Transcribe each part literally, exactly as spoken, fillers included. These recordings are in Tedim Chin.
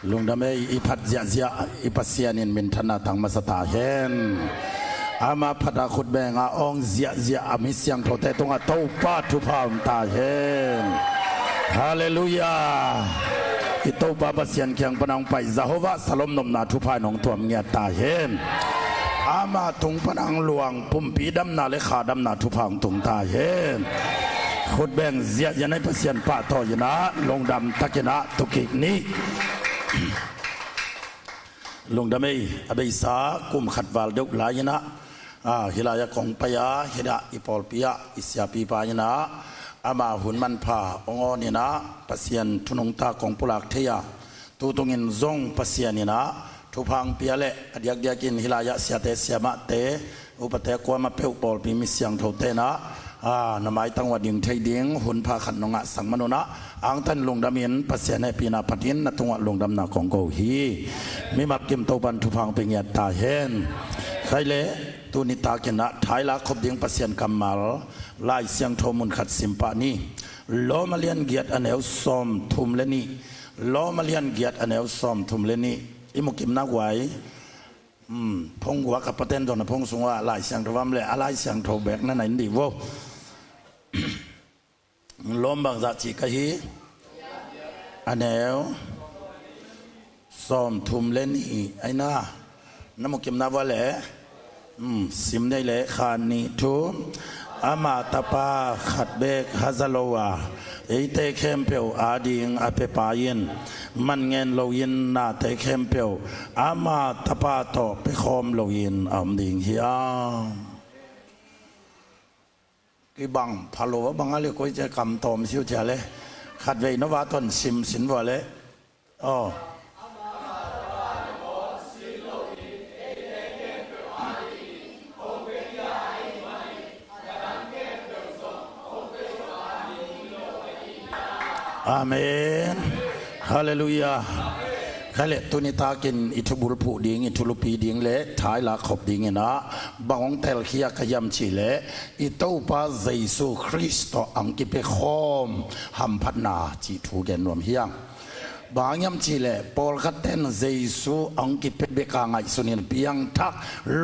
Lungdam ei, i phat ziahziah i Pasian in minthanna tang masa ta hen. Ama phat a khut beng a awng ziahziah a mi siangthote tungah Topa thupha om ta hen. Halleluiah. I Topa Pasian kiang pan a hong pai Jehovah Shalom nopna thupha in hong tuam ngiat ta hen. Ama tung pan a hong luang pumpi damna le kha damna thupha hong tung ta hen. Khut beng ziahziah na i Pasian pahtawi in ah lungdam takin ah tu kik ni. Lungdam ei, a beisa kum khat val deuh lai in ah, ah, hih lai-ah kong pai a, hih ah i pawlpi ah i siapipa in ah ama hun manpha hong awn in ah Pasian thu nungta kong pulak thei a, tu tungin zong Pasian in ah thupha hong pia leh a diakdiakin hih lai-ah siate siamahte, upate, kuamah peuh pawlpi mi siangthote in ah, ah, na maitang uh ah ding thei ding hun pha khat nong ngahsak man un ah, angtan lungdamin Pasian hehpihna phatin na tungah lungdamna kong ko hi. Mimal kim Topan thupha hong pia ngiat ta hen. Khai leh tuni takin ah thailak khop ding Pasian kammal Lai Siangtho mun khat sim pah ni. Rom a lian giat a neu sawm thum le nih. Rom a lian giat a neu sawm thum le nih. I mu kim nak uh ai. Hmm, phone guak a paten zong a phone sung ah Lai Siangtho om leh a Lai Siangtho bek na na en dih vo. Rom bangzah ci ka hi. A neu sawm thum le nih ai na. Na mu kim na vo leh. Hmm, sim nei leh khat nih thum. Ama tapa khat bek haza lo a, eite khempeuh ading a pia pa in, man ngen loin nate khempeuh ama tapa tawh pia khawm loin a om ding hiam? Kibang pha lo a bang a leh koi cia kam tawm siu cia leh. Khatvei no va ton sim sin vua leh. Aw. Amen. Halleluiah. Khai leh tuni takin i thubulphuh ding, i thulupi ding le thailak khop dingin ah bang hong telkhia ka hiam cih leh i Topa Jesu Khrist tawh ang kipia khawm hamphatna cih thu gen nuam hi hang. Bang hang hiam cih leh pawlkhatte in Jesu ang kipia bek a ngaihsunin piangthak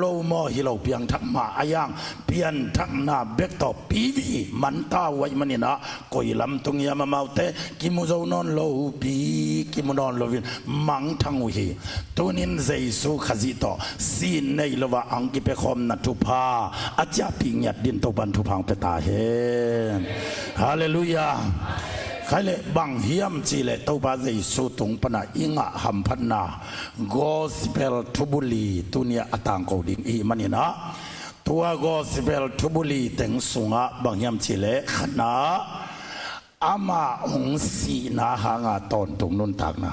lo maw hi lo, piangthak mah a hiang, pianthakna bek tawh pivi manta uh ahih manin ah koi lam tung hiam amaute kimu zo nawn lopi, kimu nawn loin mangthang uh hi. Tunin Jesu Khazih tawh sin nei lo a ang kipia khawmna thupha a ciahpih ngiat din Topan thupha hong pia ta hen. Halleluiah. Khai leh bang hiam cih leh Topa Jesu tung pana i ngah hamphatna gospel thubuli tuni-ah a tangko ding i hih manin ah, tua gospel thubuli teng sungah bang hiam cih leh khatna ama hong sihna hanga tawntung nuntakna.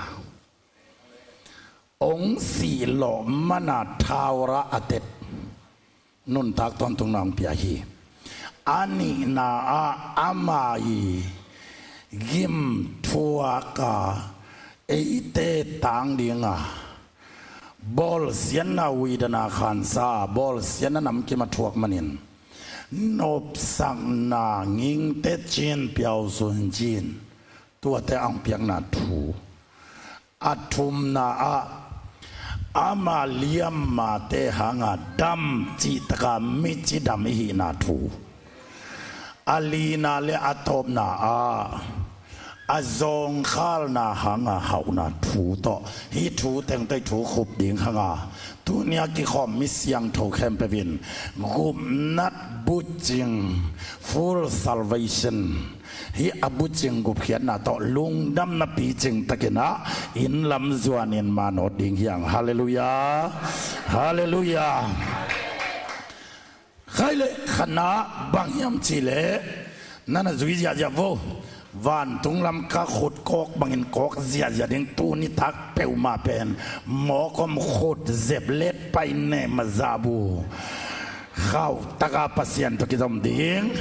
Hong sih lawh mana thaura a tet nuntak tawntungna hong pia hi. A nihna ah ama i gim thuak a eite tang dinga bawlsiatna uidana khansa, bawlsiatna namkim a thuak manin nopsakna ngingte cin piausun cin tuate ang piakna thu. A thumna ah ama liammate hanga dam cihtaka micidam i hihna thu. A lina le a tawpna ah a zawngkhalna hanga hauhna thu tawh hih thu tengtei thu khup ding hanga tunia kikhawm mi siangtho khempeuh in gupnat bucing, full salvation, hih a bucing gupkhiatna tawh lungdamna picing takin ah inn lam zuanin manawt ding hiang. Halleluiah. Halleluiah. Khai leh khatna bang hiam cih leh na na zui ziahziah vo. Vantung lam ka khut kawk bangin kawk ziahziah ding, tuni tak peuhmah pen mawk om khut zep let pai ne ma zah bu. Khauhtaka Pasian tawh kizom ding.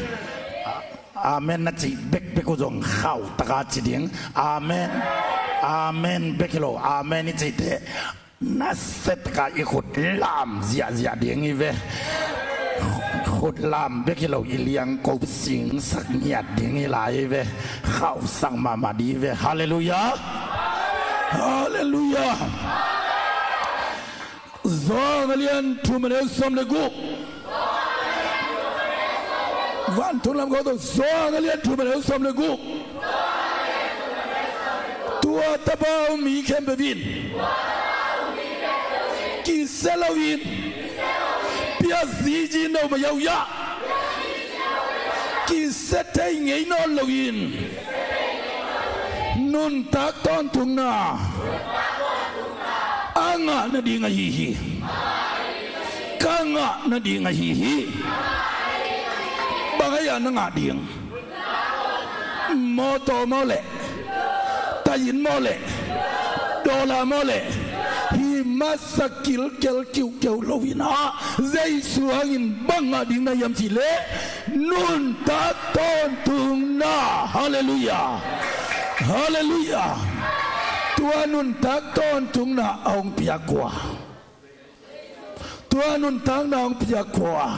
Amen na cih bekbek uh zong khauhtaka ci ding. Amen. Amen bek hi lo, amen i cih teh nasia taka i khut lam ziahziah ding hi ve. Khut lam bek hi lo, i liangko singsak ngiat ding hi lai hi ve. Khauhsak mahmah ding hi ve. Halleluiah. Halleluiah. Johan a lian thum a neu sawm le guk. Vantung lam khawng tawh Johan a lian thum a neu sawm le guk. Tua tapa a um mi khempeuh in kisia loin pia zizi in a om a, yau ya. Kisia thei ngei nawn loin nuntak tawntungna a ngah nading ahi hi. Ka ngah nading ahi hi. Bang a hia na ngah ding? Mawtaw maw leh, taih inn maw leh, dollar maw leh, hi masa kilkel kiuhkeuh loin ah, Jesu hangin bang ngah ding na hiam cih leh nuntak tawntungna. Halleluiah. Halleluiah. Tua nuntak tawntungna a hong pia kua? Tua nuntakna hong pia kua?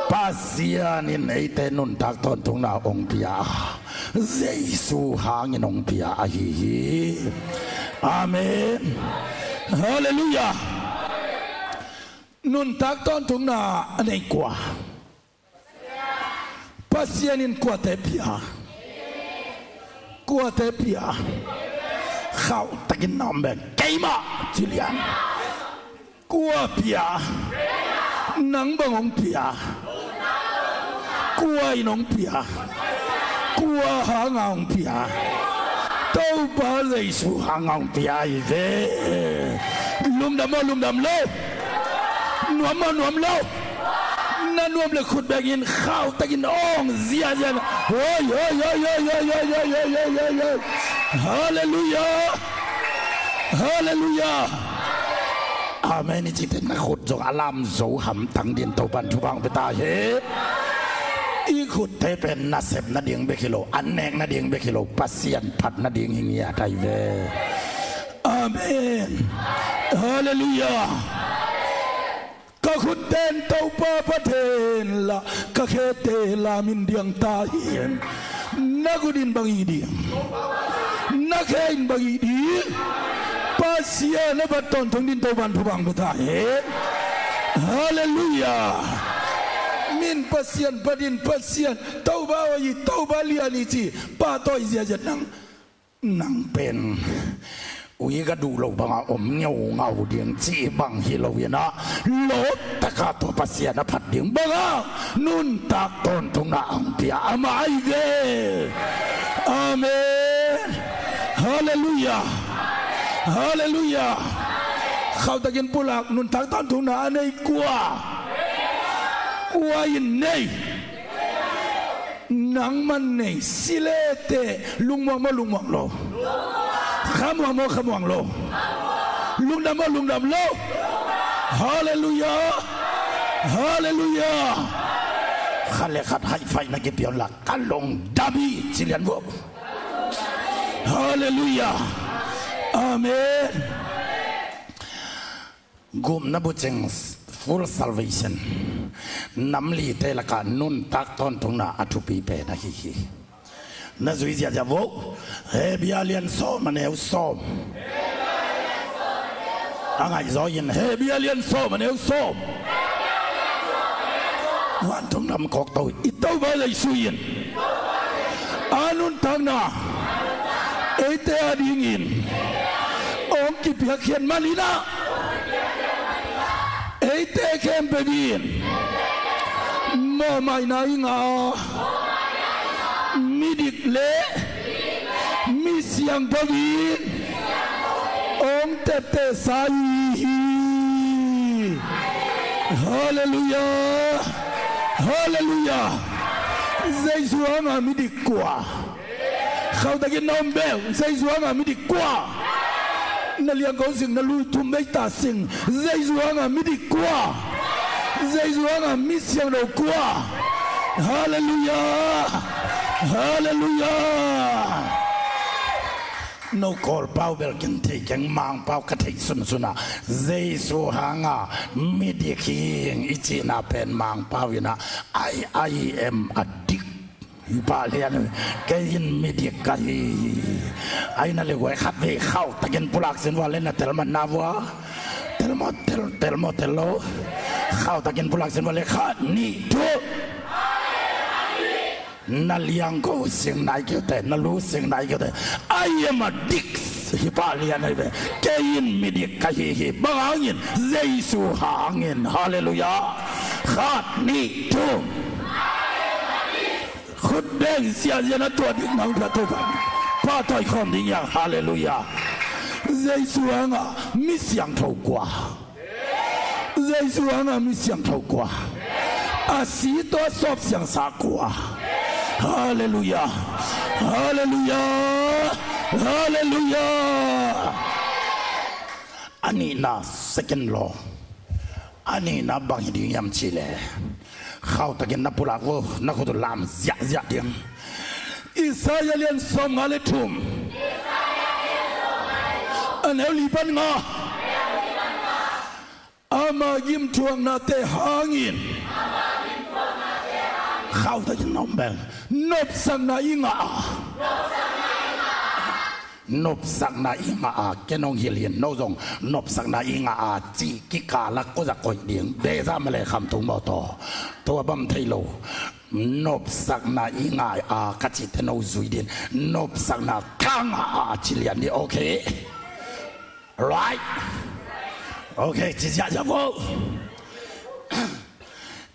Pasian in eite nuntak tawntungna hong pia a, Jesu hangin hong pia ahi hi. Amen. Halleluiah. Nuntak tawntungna a nei kua? Pasian in kuate pia? Kuate pia? Khauhtakin na om beng, keimah ci lian. Kua pia? Nang bang hong pia? Kua in hong pia? Kua hanga hong pia? Topa Jesu hanga hong pia ahi ve. Lungdam maw, lungdam lo? Nuam maw, nuam lo? Na nuam leh khut bengin khauhtakin awng ziahziah. Hoi, hoi, hoi. Halleluiah. Halleluiah. Amen i cite na khut zong a lam zo hamtang dingin Topan thupha hong pia ta hen. I khutte pen nasep nading bek hi lo, an nek nading bek hi lo, Pasian phat nading hi ngiat ahi ve. Amen. Halleluiah. Ka khutte in Topa phat hen la, ka khete lam in diang ta hi hen. Na khut in bang hi ding? Na khe in bang hi ding? Pasian a phat tawntung dingin Topan thupha hong pia ta hen. Halleluiah. Min Pasian phat in, Pasian Topa hoih hi, Topa lian hi ci pahtawi ziahziah nang. Nang pen ui ka duh loh banga om ngeungau ding cih bang hi loin ah, lawptaka tua Pasian a phat ding banga nuntak tawntungna hong pia amah ahi ve. Amen. Halleluiah. Halleluiah. Khauhtakin pulak, nuntak tawntungna a nei kua? Kua in nei? Nangman nei. Silete, lungmuang maw, lungmuang lo? Khamuang maw, khamuang lo? Lungdam maw, lungdam lo? Halleluiah. Halleluiah. Khat le khat high five na kipia un la, ka lungdam hi ci lian vo. Halleluiah. Amen. Gupna bucing, full salvation, nam lite lakah nuntak tawntungna a thupi pen ahi hi. Na zui ziahziah vo. Hebru a lian sawm a neu sawm. A ngaihzaw in Hebru a lian sawm a neu sawm. Vantung lam kawk to, i Topa Jesu in a nuntakna eite adingin hong kipiakkhiat manin ah, eite khempeuh in mawhmaina i ngah a, midik le mi siangtho in hong teptehsa i hi hi. Halleluiah. Halleluiah. Jesu hanga midik kua? Khauhtakin na om beu. Jesu hanga midik kua? Na liangko sing, na lui thum bei ta sing. Jesu hanga midik kua? Jesu hanga mi siangtho kua? Halleluiah. Halleluiah. No Kawlpau bel ken thei keng, Mangpau ka theih sunsun ah, Jesu hanga midik hi ing i cihna pen Mangpau in ah, I, I am a dik. Hi pah lian, kei in midik ka hi hi. Aina le guai khat vei khauh takin pulak sin vua le na tel man na vua. Tel maw, tel, tel maw, tel lo. Khauh takin pulak sin vua le khat, nih, thu. Na liang ko sing nai keu te, na lu sing nai keu te. I am a dick. Hi pah lian ahi ve. Kei in midik ka hi hi. Bang hangin? Jesu hangin. Halleluiah. Khat, nih, thu. Khut beng ziahziah na tuat ding nang pha Topa. Pha tawi khawm ding hiang. Halleluiah. Jesu hanga mi siangtho kua? Jesu hanga mi siangtho kua? A si tawh a sawp siangsa kua? Halleluiah. Halleluiah. Halleluiah. A nihna, second law. A nihna bang hi ding hiam cih leh, khauh takin na pulak vo, na khut uh lam ziahziah ding. Isaiah lian sawmnga le thum, a neu li pan nga. Ama gimthuaknate hangin, khauh takin na om beng, nopsakna i ngah a. Nopsakna i ngah a, ken hong hilh hi, no zong nopsakna i ngah a cih kikal a kua zah koih ding? Deza ma le Khamtung maw taw? Tua bang thei lo. Nopsakna i ngah a ka cihte no zui ding. Nopsakna ka ngah a ci lian ding, okay? Right? Okay, ci ziahziah vo.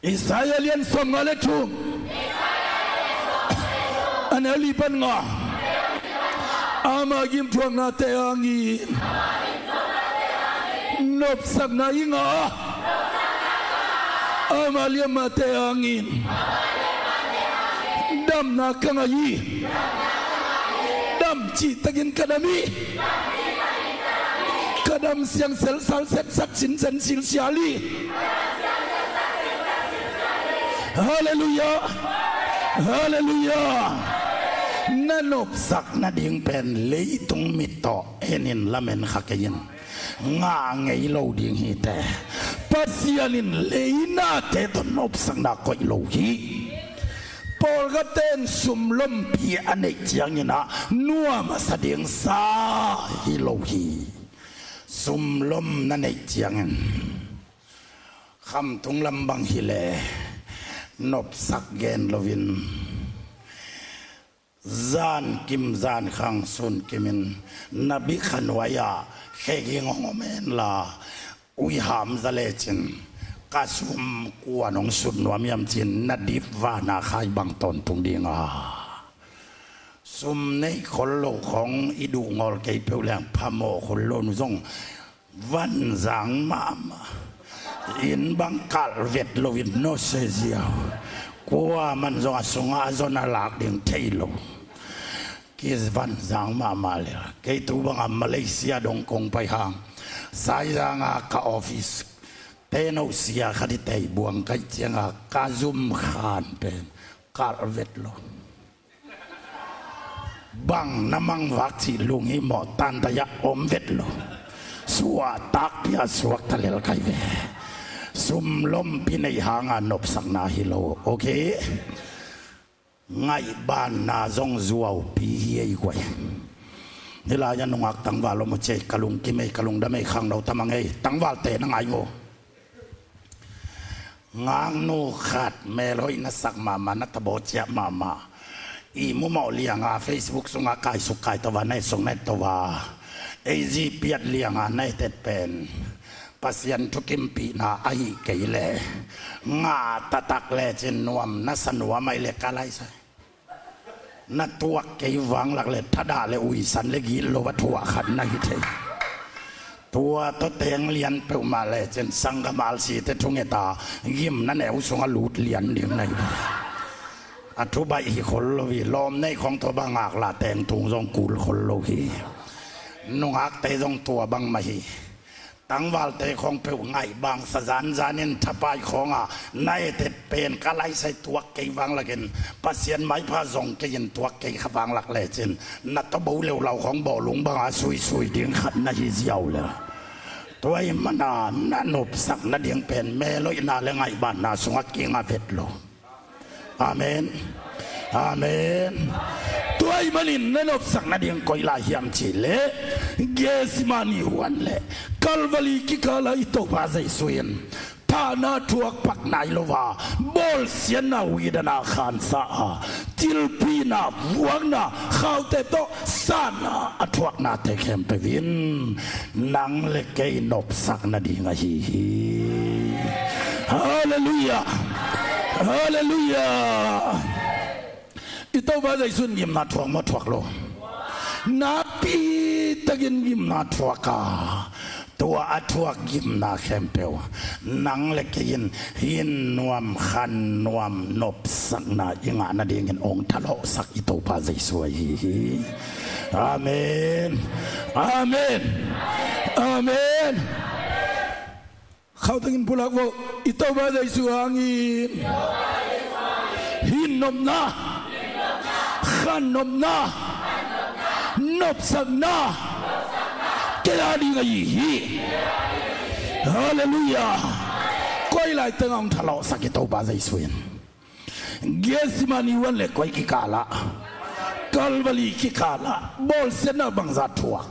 Isaiah lian sawmnga le thum, a neu li pan nga. Ama gimthuaknate hangin nopsakna i ngah a, ama liammate hangin damna ka ngah hi. Dam cihtakin ka dam hi. Ka dam siang selsal setsak cinzen silsial hi. Halleluiah. Halleluiah. Na nopsak nading pen leitung mit tawh en in, lamen kha kei in. Ngah ngei lo ding hi teh. Pasian in leinate tawh nopsakna koih lo hi. Pawlkhatte in sumlompi a neih ciangin ah nuam a sa ding sa hi lo hi. Sumlom na neih ciangin Khamtung lam bang hi leh nopsak gen loin, zan kim zan khang sun kimin na bikha nuai-ah khe ging hong om en la, uiham za lecin ka sum kuan hong sut nuam hiam cin na dip vana khai bang tawntung ding a. Sum nei khol lo khong i duh ngawl kei peuh leng phamawh khol lo nu zong vanzang mahmah. Inn bang kalh vet lo in no se ziau. Kua man zong a sungah a zon a lak ding thei lo. Kivanzang mahmah le kei tu banga Malaysia dong kong pai hang, Saizanga ka office te no sia khat i tei buang kaih cianga ka zum khan pen kalh vet lo. Bang na mangvak cih lung hi mawh, tantai-ah om vet lo. Suahtak pia suak ta lel kai ve. Sumlompi nei hanga nopsakna hi lo. Okay? Ngaihbanna zong zuaupi hi ei guai. Hih lai-ah nungak tangval om uh cei, ka lungkim ei, ka lungdam ei, khangno tamang ei, tangvalte na ngai uh. Ngaknu khat melhoih na sak mahmah, na tabaw ciah mahmah. Ihmu mawh lianga Facebook sunga kaisuk kaitova na et suk na et tova, ei zi piat lianga na etet pen Pasian thukimpihna ahi kei leh, ngah taktak lecin nuam na sa nuam ahih leh ka laisai. Na tuak kei vanglak le thadah le uisan le gitlo a thuah khat na hi thei. Tua tawh teng lian peuhmah lecin sanggam alsite thungeta gimna neu sunga lut lian ding na hi. A thubaih hi khol lo hi. Lawm nei khong tua bang ngaklah teng tung zong kul khol lo hi. Nungakte zong tua bang mah hi. Tangvalte khong peuh ngaihbangsa zanzanin thapai khawnga na etet pen ka laisai tuak kei vanglakin Pasian maipha zong kei in tuak kei kha vanglak lecin na tawbo leulau khong bawlung banga suisui ding khat na hi ziau le. Tua ahih mana na nopsak nading pen melhoihna le ngaihbanna sungah kinga vet lo. Amen. Amen. Tua ahih manin na nopsak nading koi lai hiam cih leh Gethsemane huan le Calvary kikal ah i Topa Jesu in thahna thuak pak nai lo a, bawlsiatna, huihdan a khansa a, thilpina, vuakna, khaute tawh sanna a thuaknate khempeuh in nang le kei nopsak nading ahi hi. Halleluiah. Halleluiah. I Topa Jesu in gimna thuak maw, thuak lo? Nakpi takin gimna thuak a, tua a thuak gimna khempeuh nang le kei in hin nuam, khan nuam, nopsakna i ngah nadingin hong thalawhsak i Topa Jesu ahi hi. Amen. Amen. Amen. Khauh takin pulak vo. I Topa Jesu hangin hin nopna, khan nopna, nopsakna kei a ding ahi hi. Halleluiah. Koi lai teng ah hong thalawhsak i Topa Jesu in Gethsemane huan le koi kikal ah, Calvary kikal ah bawlsiatna bangzah thuak,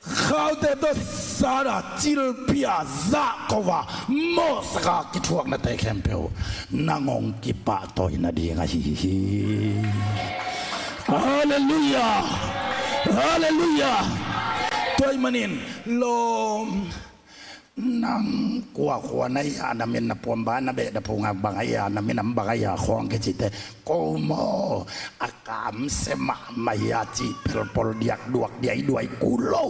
khaute tawh sanna, thilpina, zahko a, mawhsak a kithuaknate khempeuh nang hong kipahtawi nading ahi hi. Halleluiah. Halleluiah. Tua ahih manin lawm, nang kua khua na hia, na min na puam bang, na beh na phung a bang a hia, na minam bang a hia khawng kicite, ko maw a kamsia mahmah hia cih pelpol diakduak diaiduai kul lo.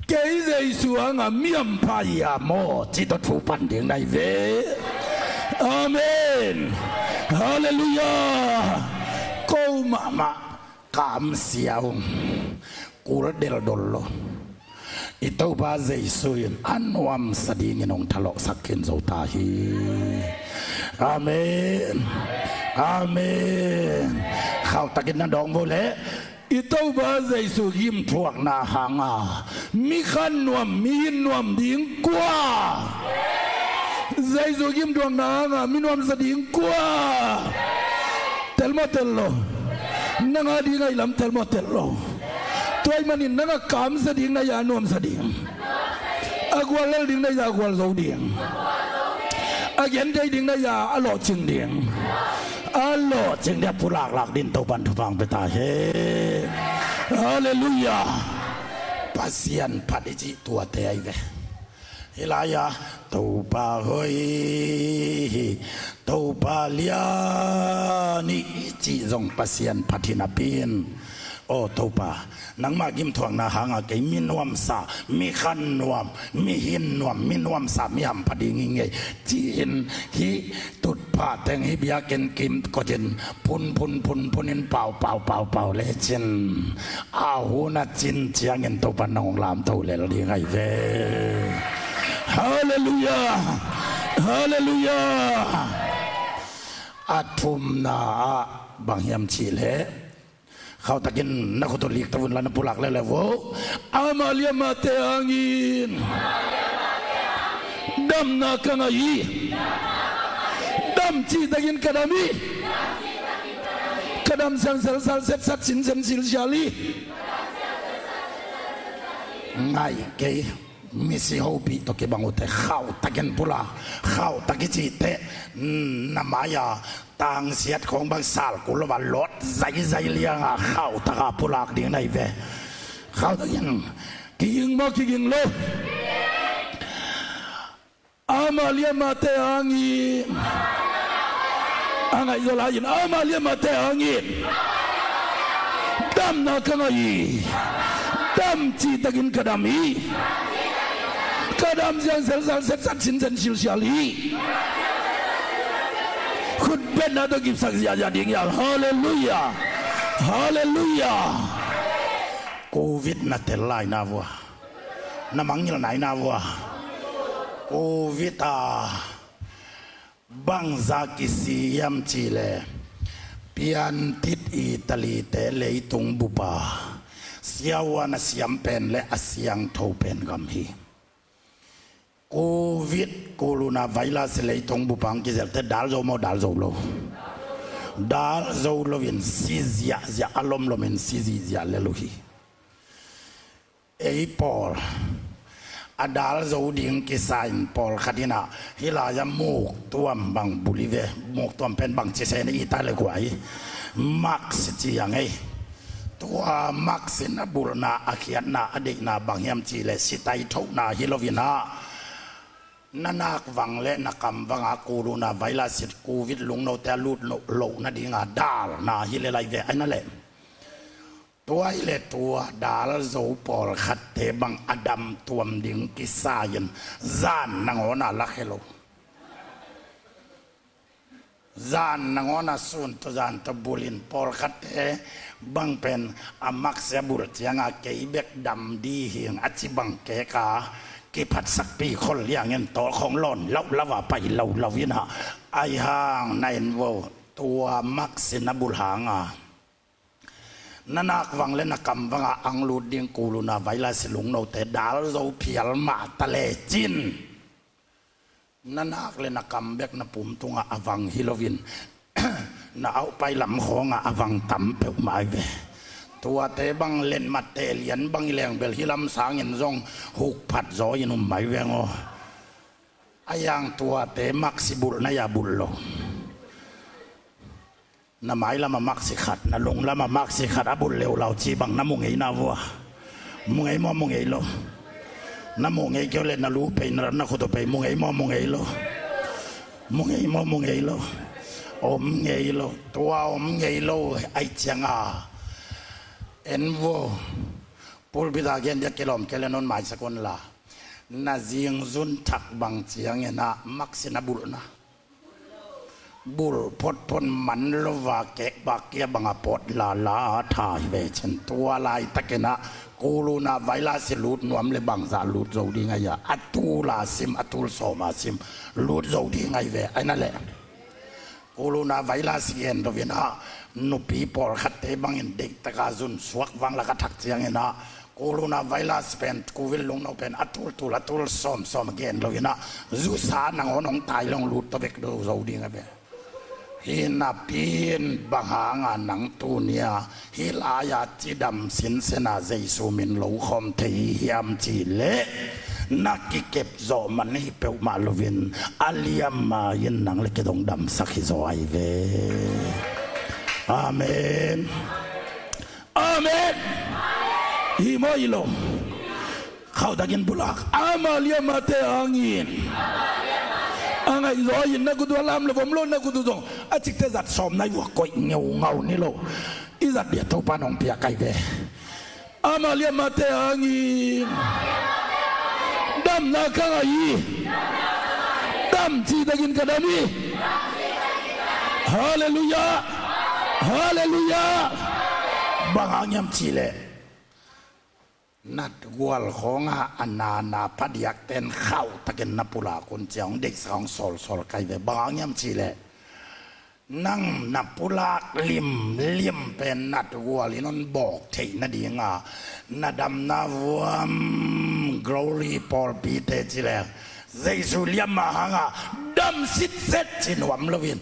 Kei Jesu hanga mi hampha hia maw cih tawh thu pan ding na hi ve. Amen. Halleluiah. Ko mahmah kamsia ung, kul deldol lo. I Topa Jesu in a nuamsa dingin hong thalawhsak khin zo ta hi. Amen. Amen. Khauh takin na dawng vo leh, i Topa Jesu gimthuakna hanga mi khan nuam, mi hin nuam ding kua? Jesu gimthuakna hanga mi nuamsa ding kua? Tel maw, tel lo? Nang a ding ahih lam tel maw, tel lo? Tua ahih manin nang a kamsia ding na hia, a nuamsa ding? A guallel ding na hia, a gualzo ding? A genthei ding na hia, a lawhcing ding? A lawhcing ding a pulaklak dingin Topan thupha hong pia ta hen. Halleluiah. Pasian phat i cih tuate ahi ve. Hih lai-ah Topa hoih hi, Topa lian hi i cih zong Pasian phat hi napi-in, aw Topa, nangmah gimthuakna hanga kei mi nuamsa, mi khan nuam, mi hin nuam, mi nuamsa, mi hampha ding hi ing ei, ci-in hih tutphah teng hih biakinn kim kotin phun phun phun phun in pau pau pau pau lecin, a hun a cin ciangin Topa nang hong lamto lel ding ahi ve. Halleluiah. Halleluiah. A thumna ah bang hiam cih leh, khauh takin na khut uh lik ta vun la, na pulak leuleu vo. Amah liamahte hangin damna ka ngah hi. Dam cih takin ka dam hi. Ka dam siang selsal setsat sinsen silsial hi. Ngai kei. Misi hopih tawh kibang uhte, khauh takin pulak, khauh tak i cih teh, mm, na mai-a tangsiat khawng bang sal kul lo a lawt zaizai lianga khauh taka pulak ding na hi ve. Khauh takin, kiging maw, kiging lo? Amah liamahte hangin, a ngaihzaw lai-in, amah liamahte hangin damna ka ngah hi. Dam cih takin ka dam hi. Ka dam siang selsal setsat sinsen silsial hi. Khutbetna tawh kipsak ziahziah ding hi hang. Halleluiah. Halleluiah. Covid na tel lai na vua, na mangngilh nai na vua, Covid a bangzah kisi hiam cih leh, piantit Italy-te leitung bup a siavuan a siam pen le a siangtho pen gam hi. Covid, corona virus leitong bup ah hong kizelhte dal zo maw, dal zo lo? Dal zo loin si ziahziah, a lomlomin si ziahziah lel uh hi. Ei pawl a dal zo ding kisa in pawlkhat in ah, hih lai-ah muktuam bang bul hi ve. Muktuam pen bangci se na hi ta le kua hi? Mask ci a ngei. Tua mask in a bulhna, a khiatna, a deihna bang hiam cih leh sitai thohna hi loin ah, na nak vang le na kam vang a corona virus, covid lungnote a lut loh, loh nading a dalna hi lel ahi ve, ai na leh. Tua hi leh tua dal zo pawlkhatte bang a dam tuam ding kisa in zan nangawn a lakhia lo. Zan nangawn a sun tawh zan tawh bulhin, pawlkhatte bang pen a mask a bulh ciang a kei bek dam ding hi ing a ci bang kek a kiphatsakpih khol liangin tawlkhawng lawn lauhlau a pai lauhlau in ah, ai hang na en vo, tua mask in a bulh hang a na nak vang le na kam vang a hong lut ding corona virus lungnote dal zo phial mah ta lecin, na nak le na kam bek na pum tungah a vang hi loin na auhpai lam khawng ah a vang tam peuhmah ahi ve. Tuate bang letmat teh lian bang hi leng bel hih lam sangin zong hukphat zaw in um mai veng aw. Ai hang tuate mask i bulh na hia bulh lo? Na mailam ah mask khat, na lunglam ah mask khat a bulh leulau cih bang na mu ngei na vua? Mu ngei maw, mu ngei lo? Na mu ngei kei uh leh na lu pei, na rat na khut uh pei, mu ngei maw, mu ngei lo? Mu ngei maw, mu ngei lo? Om ngei lo. Tua om ngei lo ahih ciang a, en vo, pulpit a gen dia kilawm kei leh non maisak un la, na zingzun thak bang ciangin ah mask in a bulhna bulh photphot man lo a, kek bak kia bang a pawt lala tha hi ve cin. Tua laitakin ah corona virus i lut nuam le bangzah lut zo ding ahi a, a tul a sim, a tul sawm a sim lut zo ding ahi ve, ai na leh. Corona virus gen loin ah nupi pawlkhatte bangin deihtak a zun suak vang lak a thak ciangin ah, corona virus pen, covid lungno pen a tultul, a tul sawmsawm gen loin ah zusa nangawn hong tai le hong lut tawh vek do zo ding a ve. Hih napi in bang hang a nang tuni-a hih lai-a cidam sinsen a Jesu min lo khawm thei hiam cih leh, na kikep zawh man hi peuhmah loin a liamma in nang le kei zong damsak hi zaw ahi ve. Amen. Amen. Hi maw, hi lo? Khauhtakin pulak. Ama liammate hangin a ngaihzaw in na khut uh a lam lo, vom lo na khut uh zong a cikte zat sawm na hi vua, koih ngeungau ni lo. I zat dia Topa nong piak ahi ve. Ama liammate hangin damna ka ngah hi. Dam cihtakin ka dam hi. Halleluiah. Halleluiah. Bang hang hiam cih leh, natgual khawngah a nana phadiakten khauhtakin na pulak un ci-a hong deihsak a hong sawlsawl ka hi ve. Bang hang hiam cih leh, nang na pulak limlim pen natgual in hong bawk theih nading a, na damna vuam, glory pawlpite ci leng, Jesu liamma hang a dam sitset ci nuam loin,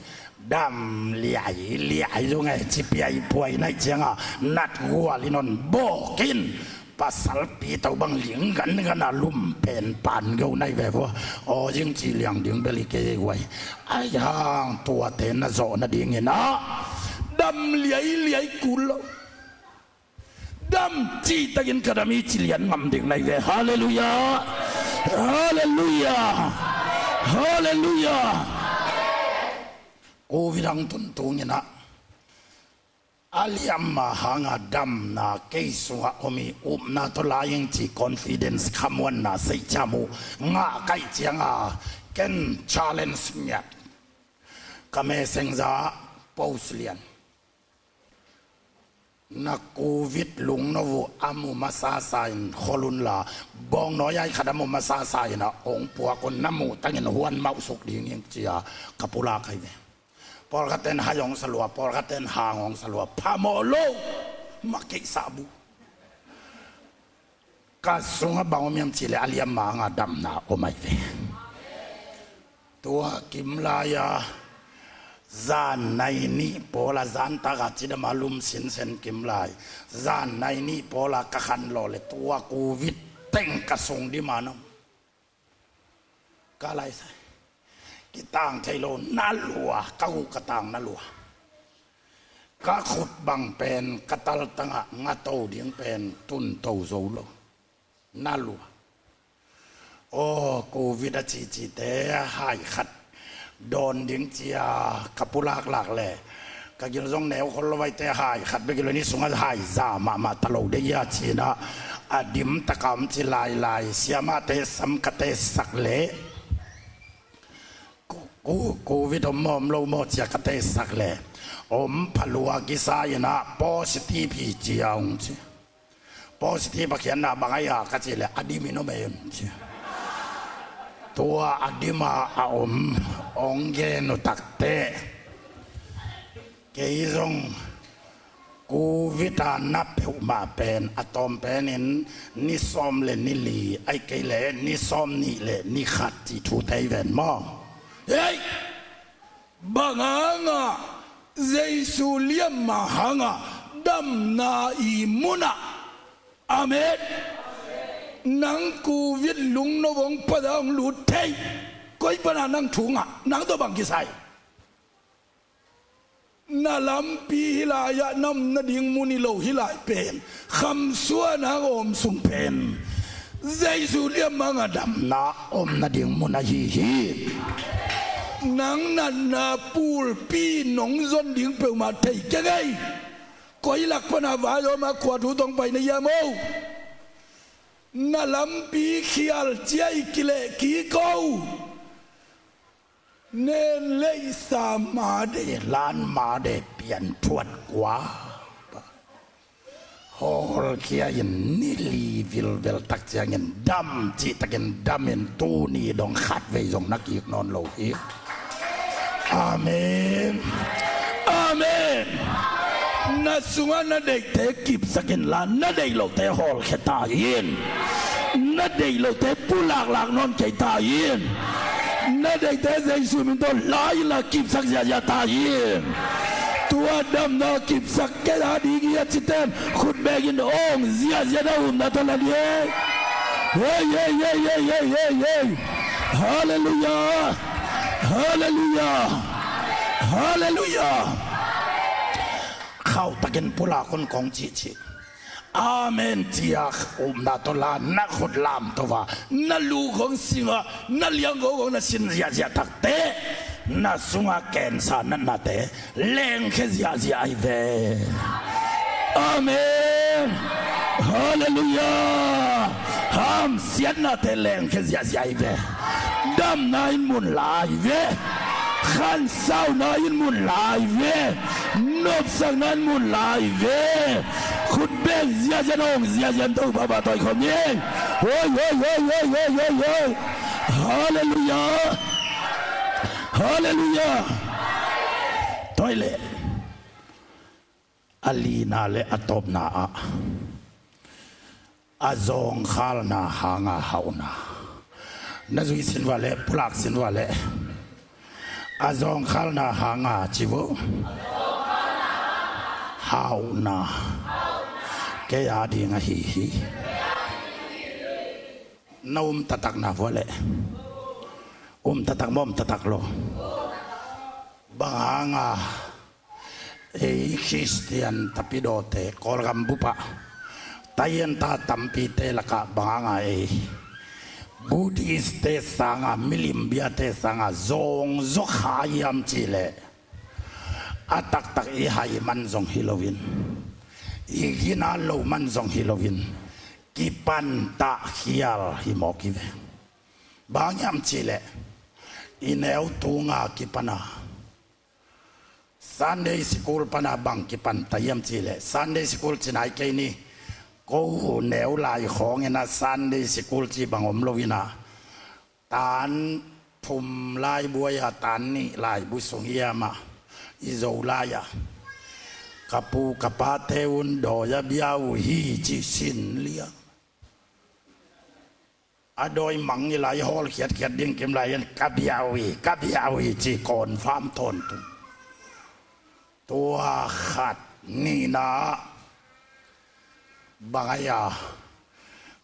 dam liailiai zong e, ci piaipuai na hih ciang a, natgual in hong bawk in, pasalpi to bang ling gangan a lum pen pan geu na hi ve vua. Aw, zing ci liang ding bel hi kei ei guai. Ai hang tuate na zawh nadingin ah dam liailiai kul lo. Dam cihtakin ka dam hi ci lian ngam ding na hi ve. Halleluiah. Halleluiah. Halleluiah. Covid hong tun tungin ah a liamma hang a damna kei sungah om hi, upna tawh lai ing ci confidence, khamuanna, seihciam uh ngah ka hih ciang a, ken challenge ngiat. Ka messenger post lian. Na covid lungno uh a mu masasa in khol un la, bawngnawi ai khat a mu masasa in ah hong puak un, na muh tangin huan mauhsuk ding hi ing ci-a ka pulak ahi ve. Pawlkhatten hai hong sa lua, pawlkhatten hang hong sa lua, phamawh lo, ma keisah bu. Ka sungah bang om hiam cih leh a liamma hang a damna om ahi ve. Tua kimlai-a zan nai nih pawl-a, zan taka cidama lum sinsen kimlai, zan nai nih pawl-a ka khan lawh le tua covid teng ka sung dima nam. Ka laisai kitang thei lo na lua, ka guh ka tang na lua. Ka khut bang pen ka taltangah ngato ding pen tunto zo lo. Na lua. Aw, covid a cihcihte hai khat dawn ding cia ka pulaklak le ka gil zong neu khol lo vaite hai khat bek i lo ni sungah hai za mahmah ta lo dei a cinah a dim taka om ci lailai siamahte sam ka tesak le Ku, ku, covid om maw om lo maw cia ka tesak le om phalua kisa inah positive hi cia ung ci. Positive a khiatna bang ai a ka ci le a dimin om ei un ci. Tua a dima a om ong gen uh takte kei zong covid a na peuhmah pen a tawm penin ni sawm le ni li ai kei le ni sawm nih le ni khat cih thute i ven maw? Hei! Bang hangah Jesu liamma hangah damna i munah, amen, nang covid lungno hong pada hong lut thei, koi pana nang thungah nang tawh bang kisai? Na lampi hi lai-ah na om nading mun hi lo hi lai pen, khamsuan hang a om sung pen Jesu liamma hangah damna om nading mun ahi hi. Nang natna pulpi nong zon ding peuhmah thei keng ei. Koi lak pana vai om a kua thu tong pai na hiam o? Na lampi khial cia i kileh kik o. Nen leisa made lan made pianthuat kua hawlkhia in ni li vilvel tak ciangin dam cihtakin damin tuni dong khatvei zong na kik nawn lo hi. Amen. Amen. Na sungah na deihte kipsak inla na deih lote hawlkhia ta in. Na deih lote pulaklak nawn kei ta in. Na deihte Jesu min tawh la inla kipsak ziahziah ta in. Tua damna kipsak kei a ding hi a citen khut bengin ong ziahziah na umna tawh la ding. Hei, hei, hei, hei, hei, hei, hei. Halleluiah. Halleluiah. Halleluiah. Khauhtakin pulak un kong cihcih. Amen cia umna tawh la na khut lamto a na lu khong singa na liangko khong na sin ziahziah takte na sunga kensa natnate lengkhia ziahziah ahi ve. Amen. Halleluiah. Hamsiatnate lengkhia ziahziah ahi ve. Damna in mun lai ve. Khansauna in mun lai ve. Nopsakna in mun lai ve. Khut beng ziahziah na ong ziahziah in Topa ba tawi khawm ni. Hoi, hoi, hoi, hoi, hoi, hoi, hoi. Halleluiah. Halleluiah. Tawi leh a lina le a tawpna ah a zawngkhalna hanga hauhna. Na zui sin vua le pulak sin vua le a zawngkhalna hanga ci vo. Hauhna kei a ding ahi hi. Na um taktak na vua le um taktak maw um taktak lo? Bang hanga ei Khristian tapidawte Kawlgam bupah taienta tampite lakah bang hanga ei Buddhist-te sanga milim biate sanga zawngzaw kha hiam cihleh a taktak i hai man zong hi loin i gina lo man zong hi loin kipantah khial hi mawk hi ve. Bang hiam cihleh i neu tunga kipana Sunday school pana bang kipanta hiam cihleh Sunday school cinai kei ni. Ko neu lai khawngin a Sunday school ci bang om loin a tan thum laibuai a tan nih laibu sung hiam a i zo lai a ka pu ka pate un dawi a bia uh hi ci sin liang. A dawi mang i lai hawl khiatkhiat ding kim lai in ka bia uh hi, ka bia uh hi ci confirm tawntung. Tua khat, nihna, bang a hia,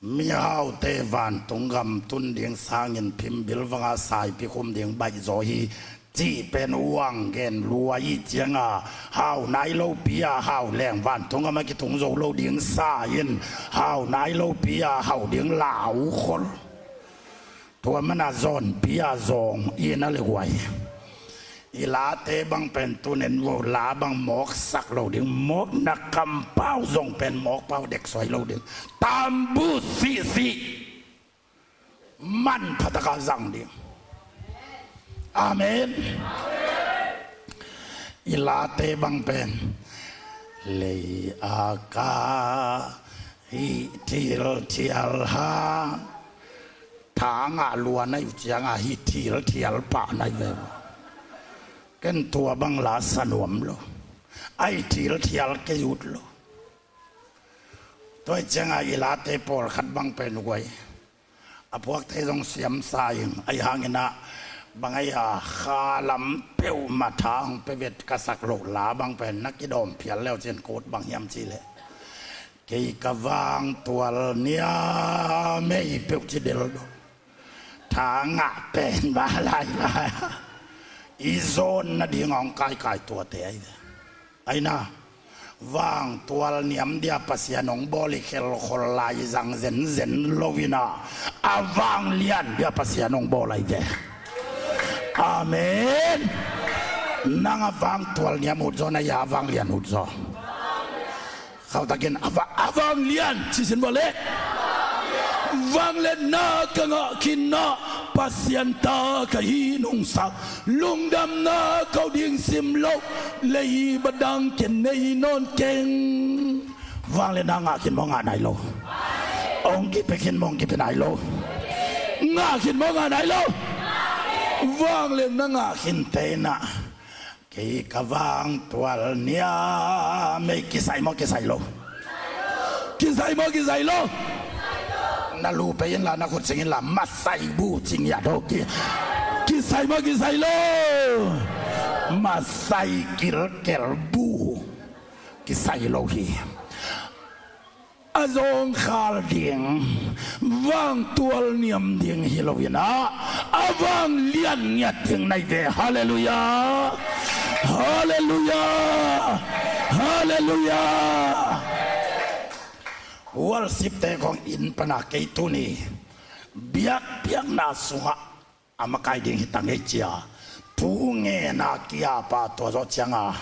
mihaute vantung gam tun ding sangin phimbil vanga saipi khum ding baih zaw hi cih pen uang gen lua i cianga, hau nai lopi a hau leng vantung gam a kitung zo lo ding sa in, hau nai lopi a hau ding lau khol. Tua mana zawnpi a zawng i na le guai. I late bang pen tunen vo la bang mawksak lo ding, mawkna kampau zong pen mawkpau dek suai lo ding. Tambu sihsih manphataka zang ding. Amen. I late bang pen lei a ka hih thil thial ha. Tha ngah lua nai uh cianga hih thil thial pah nai ve. Ken tua bang la sa nuam lo. Ai thil thial kei ut lo. Tua i cianga i late pawlkhat bang pen uh guai. A puakte zong siamsa in, ahi hangin ah bang ahi a kha lam peuhmah tha hong pe vet ka sak loh la bang pen na kidawm phial leu cin kut bang hiam ci leh. Kei ka vangtual niam ei peuh ci del do. Tha ngah pen ba lailai. I zawn nading hong kaikai tuate ahi ve. Aina, vangtual niam dia Pasian hong bawl i khelkhol lai zang zenzen lo ina, a vanglian dia Pasian hong bawl ahi ve. Amen. Nang a vangtual niam utzaw na, a vanglian utzaw. Khautakin a va-, a vanglian cisin bawl le. Vangliatna ka ngah khinna, Pasian ta ka hi nungsak, lungdamna ko ding sim lo, leiba dang ken nei nawn keng. Vangliatna ngah khin maw ngah nai lo? Ong kipe khin maw ong kipe nai lo? Ngah khin maw ngah nai lo? Vangliatna ngah khin teina. Kei ka vangtual niam ei kisai maw kisai lo? Kisai maw kisai lo? Na lu pei inla, na khut sing inla, masai bu cing ya do ki. Kisai maw kisai lo? Masai kilkel bu. Kisai lo hi. A zawngkhal ding, vangtual niam ding hi lo ina, a vanglian ngiat ding nai ve. Halleluiah. Halleluiah. Halleluiah. Worship te kong inn pana kei tuni biakpiakna sungah a makai ding hi tang ei cia. Thu ngena kiapa tua zawh cianga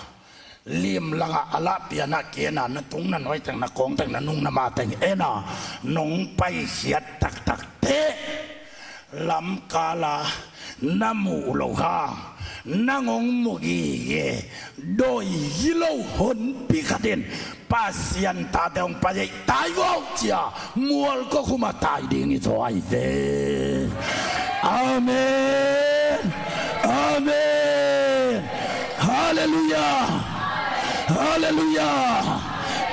limlanga a lahpiana kena na tung na nuaiteng na kawngteng na nung na mateng ena nong paikhiat taktakte lamkala na muh lo hang nang hong mu gige dawi hi lo honpi khatin Pasian tate hong pai ei, tai vawh cia mual kua khuma tai ding i zaw ai ve. Amen. Amen. Halleluiah. Halleluiah.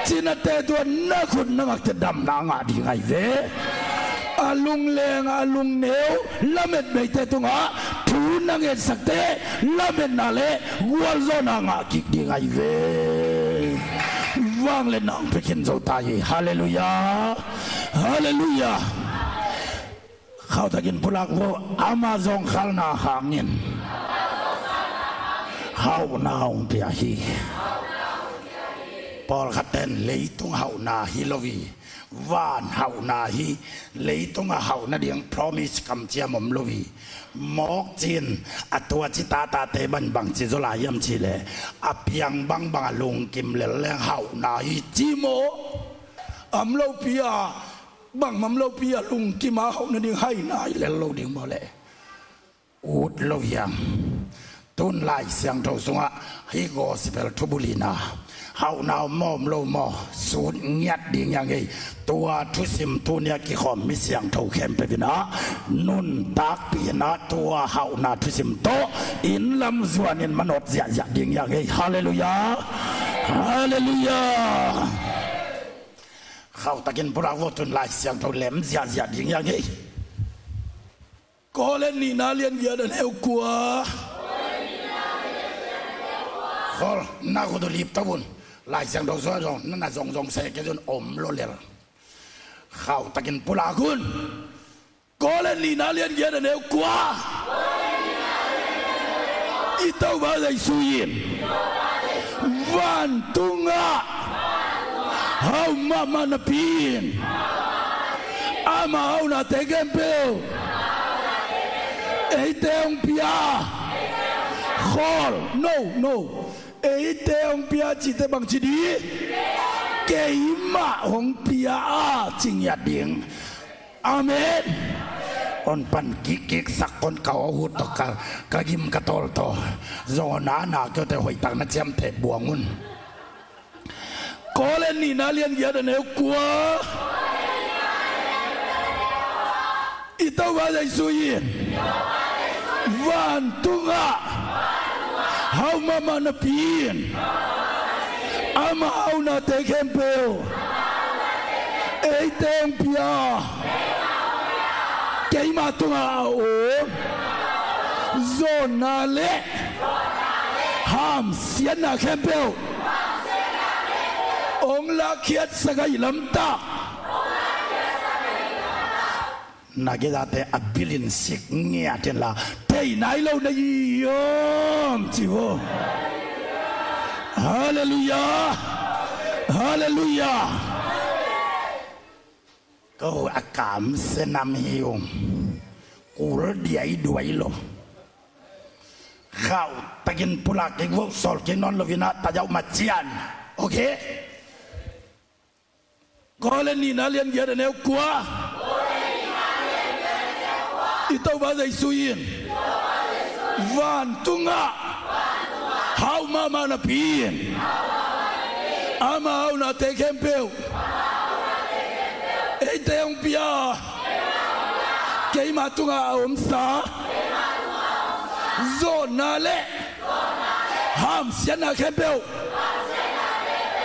Cinate tua na khut na ngakte damna ngah ding ai ve. A lungleng a lungneu lamet beite tungah thu na ngetsakte lametna le gualzawhna ngah kik ding ai ve. Vangliatna hong pia khin zo ta hi. Halleluiah. Halleluiah. Khautakin pulak vo, ama zawngkhalna hangin hauhna hong pia hi. Pawlkhat ten leitung hauhna hi lo hi. Van hauhna hi, leitunga hauhna ding promise kamciam om lo hi. Mawk cin a tua ci tatate ban bangci zaw lai hiam cih leh a piang bangbang a lungkim lel leng hauhna hi ci maw? Am lopi a bangmam lopi a lungkim a hauhna ding haina hi lel lo ding maw leh? Ut lo hiam? Tun Lai Siangtho sungah hih gospel thubulina hauhna om maw om lo maw sut ngiat ding hiang ei. Tua thusim tunia kikhawm mi siangtho khempeuh inah nuntakpi inah tua hauhna thusim tawh inn lam zuanin manawt ziahziah ding hiang ei. Halleluiah. Halleluiah. Khautakin pulak vo, tun Lai Siangtho lem ziahziah ding hiang ei. Korin nihna lian giat a neu kua. Khol, na khut uh lip to un. Lai Siangtho sung ah zong na na zong zong se kei un, om lo lel. Khauh takin pulak un. Korin nihna lian giat a neu kua. I Topa Jesu in vantungah hau mahmah napi in, ama haunate khempeuh eite hong pia. Khol, no, no. Eite hong pia cihte bangci ding? Keimah hong pia a ci ngiat ding. Amen. Hong pan kikkik sak kon kau a hut tawh ka, ka gim ka tawl tawh. Zong na na keu te hoihtak na ciamteh buang un. Korin nihna lian giat a neu kua. I Topa Jesu in vantungah hau mahmah napi in, ama haunate khempeuh eite hong pia. Keimah tungah a om zawhna le hamsiatna khempeuh hong lakkhiatsak ahih lamtak. Na kizate a bilin sik ngiat inla, thei nai lo na hi hiam ci vo. Halleluiah. Halleluiah. Ko a kamsia nam hi ung. Kul diaiduai lo. Khauh takin pulak kik vo, sawl kik nawn lo in ah, ta zauh ma cian. Okay? Korin nihna lian giat a neu kua. I Topa Jesu in vantungah hau mahmah napi in, ama haunate khempeuh eite hong pia. Keimah tungah a omsa zawhna le hamsiatna khempeuh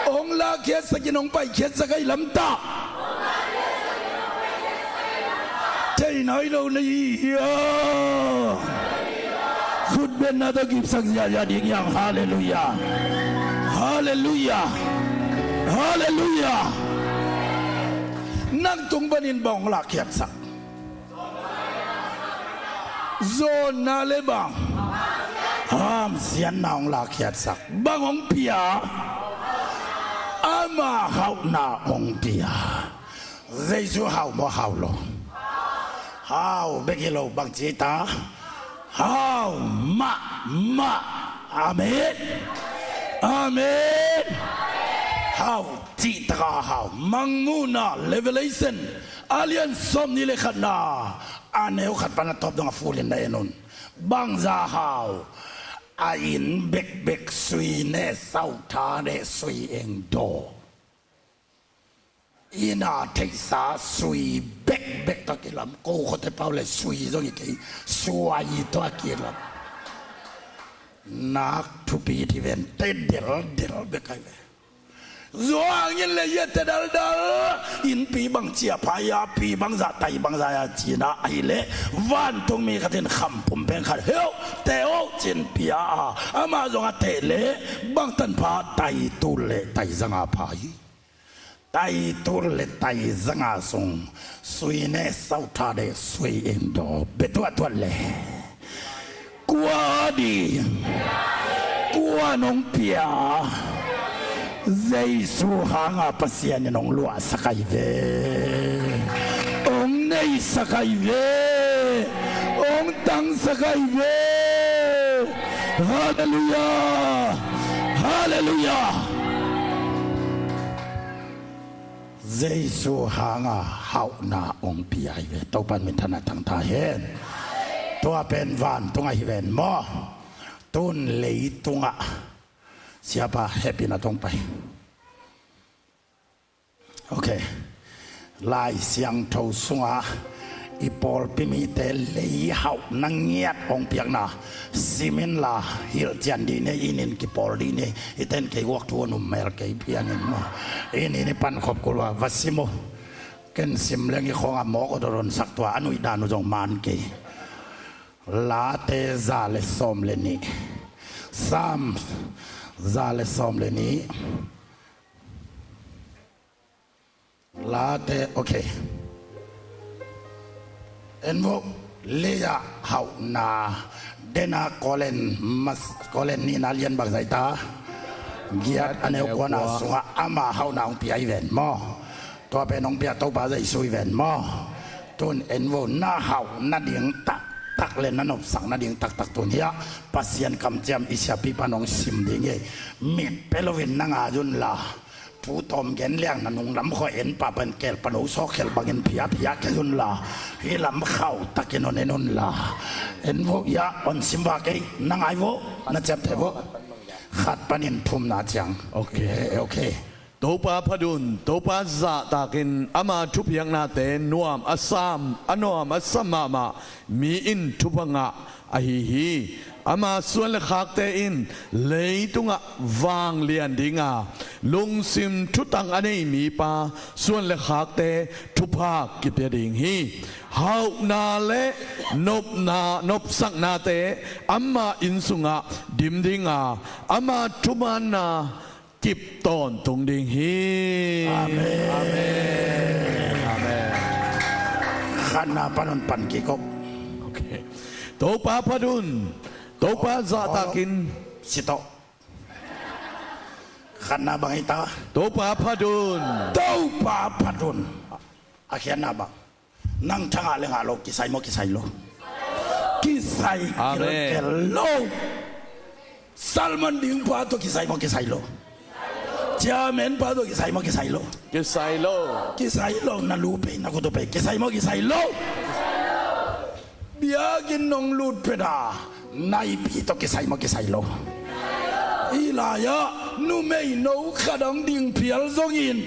hong lakkhiatsak in, hong paikhiatsak ahih lamtak. Thei nai lo na hi hiam? Khut bengna tawh kipsak ziahziah ding hiam? Halleluiah. Halleluiah. Halleluiah. Nang tung panin bang hong lakkhiatsak? Zawhna le bang? Hamsiatna hong lakkhiatsak. Bang hong pia? Ama hauhna hong pia. Jesu hau maw, hau lo? Hau bek hi lo, bangci ta? Hau mahmah. Amen. Amen. Hau cihtak a hau. Mangmuhna, Revelation a lian sawmnih le khatna, a neu khat pan a tawp dong a full in na en un. Bangzah hau? A inn bekbek sui ne, sauthade sui engdaw. Inn a theihsa sui bekbek tawh kilam. Ko khuate pau le sui zong hi kei, suai tawh a kilam. Nak thupi ti ven, te deldel bek ai ve. Zuang in le ia te daldal. Innpi bang cia pha ia, pi bangzah, tai bangzah ia cina ahi le, vantung mi khat in kham pum peng khat heu, te o cin pia a, ama zong a te le, bang tan pha, tai tul le tai zanga pha hi. Tai tul le tai zanga sung sui ne, sauthade sui engdaw bia tuahtuah le, kua ding, kua nong pia? Jesu hanga Pasian in hong luahsak ahi ve. Hong neisak ahi ve. Hong tangsak ahi ve. Halleluiah. Halleluiah. Jesu hanga hauhna hong pia hi ve. Topan minthanna tang ta hen. Tua pen vantung ahi ven maw? Tun leitungah siapa hehpihna tawh hong pai. Ok. Lai Siangtho sungah i pawlpi mite lei hauhna ngiat hong piakna sim inla, hilhcian dih ni, inn in kipawl dih ni. I ten kei guak thu a nummel kei pian in maw? Inn in i pankhop kul uh a va sim uh. Ken sim leng i khawng a mawk awdawdon sak tua a nuih dan uh zong man kei. Late za le sawm le nih. Sam za le sawm le nih. Late, okay. En vo, Leia hauhna, dena Kolen mas, Kolen nihna lian bang zaita giat, a neu kuana sungah ama hauhna hong pia hi ven maw. Tua pen hong pia Topa Jesu hi ven maw. Tun en vo, na hauh nading taktak le na nopsak nading taktak tun hiah Pasian kamciam i siapipa nong sim ding hi. Mit pe loin na ngai un la, thu tawm gen liang na nunglam khua en pah pen kel pano sawk khel bangin phiaphia kei un la, hih lam khauh takin hon en un la. En vo, hiah hon sim va kei, na ngai vo, na ciamteh vo. Khat panin thumna ciang. Okay. Eh, okay. Topa phat un, Topa zahtakin ama thupiaknate nuam a sam, a nuam a sam mahmah mi in thupha ngah ahi hi. Ama suan le khakte in leitungah vanglian dinga, lungsim thutang a nei mipa suan le khakte thupha kipia ding hi. Hauhna le nopna, nopsaknate ama inn sungah dim dinga, ama thumaanna kip tawntung ding hi. Amen. Amen. Amen. Khatna pan un pan kik o. Okay. Topa phat un. Topa zahtakin. Sit o. Khatna bang hi ta. Topa phat un. Topa phat un. A khiatna bang. Nang thangah le ngah lo, kisai maw, kisai lo? Kisai. Amen. Kilkel lo. Salmon ding pa tawh kisai maw, kisai lo? Chairman pa tawh kisai maw, kisai lo? Kisai lo. Kisai lo, na lu pei, na khutu pei. Kisai maw, kisai lo? Biakinn nong lut phet a, naipi tawh kisai maw, kisai lo? Hih lai-ah numei no khat hong ding phial zongin,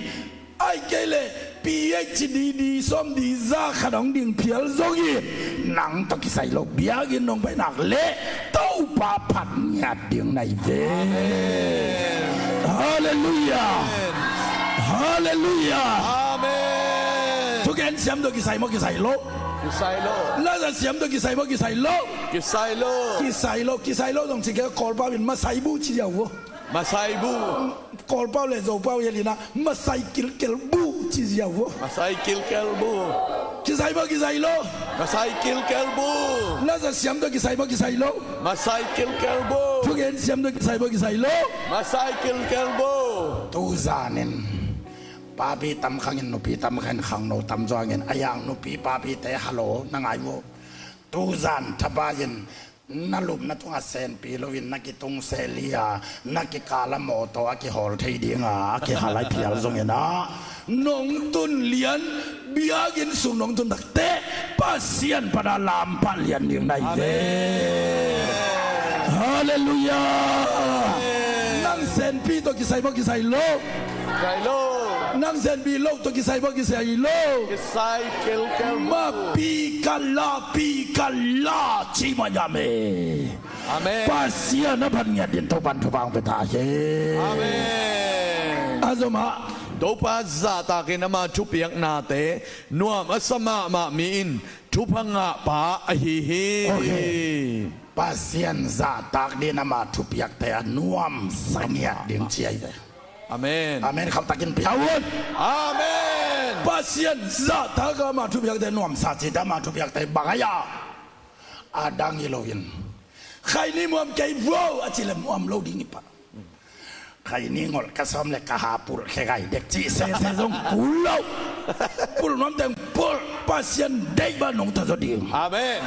ahih kei leh P H D di sawm di za khat hong ding phial zongin, nang tawh kisai lo, biakinn nong pai nak leh Topa phat ngiat ding na hi ve. Amen. Halleluiah. Amen. Halleluiah. Amen. Thugen siam tawh kisai maw, kisai lo? Kisai lo. Laza siam tawh kisai maw, kisai lo? Kisai lo. Kisai lo, kisai lo zong ci kei, Kawlpau in masai bu ci ziau vo. Masai bu. Kawlpau le Zopau hial inah masai kilkel bu ci ziau vo. Masai kilkel bu. Kisai maw, kisai lo? Masai kilkel bu. Laza siam tawh kisai maw, kisai lo? Masai kilkel bu. Thugen siam tawh kisai maw, kisai lo? Masai kilkel bu. Tuzanin papi tam khangin, nupi tam khangin, khangno tam zuangin, a yang nupi papite, hallo, na ngai vo. Tuzan thapai-in na lupna tungah senpi loin na kitung sel hi a, na kikal a mawtaw a kihawl thei dinga a kihal lai phial zongin ah, nong tun lian, biakinn sung nong tun takteh Pasian pana lam pah lian ding na hi ve. Amen. Halleluiah. Amen. Nang senpi tawh kisai maw, kisai lo? Kisai lo. Nang senpi lo tawh kisai maw, kisai lo? Kisai kilkel bu. Mapi ka la, pi ka la ci mah hiam e. Amen. Pasian a phat ngiat dingin Topan thupha hong pia ta hen. Amen. A zom ah. Topa zahtakin ama thupiaknate nuam a sa mahmah mi in thupha ngahpa ahi hi. Okay. Pasian zahtak dingin ama thupiakte a nuamsa ngiat ding ci ahi ve. Amen. Amen. Khauhtakin pia un. Amen. Pasian zahtak a ama thupiakte nuamsa cite, ama thupiakte bang ahi a? A dang hi loin, khaini muam kei vo a cih leh muam lo ding hi pah. Khaini ngolh ka sawm le ka ha pulh khe gai dek cih sese zong kul lo. Pulh nuam teng pulh, Pasian deih bang nong tawh zaw ding. Amen.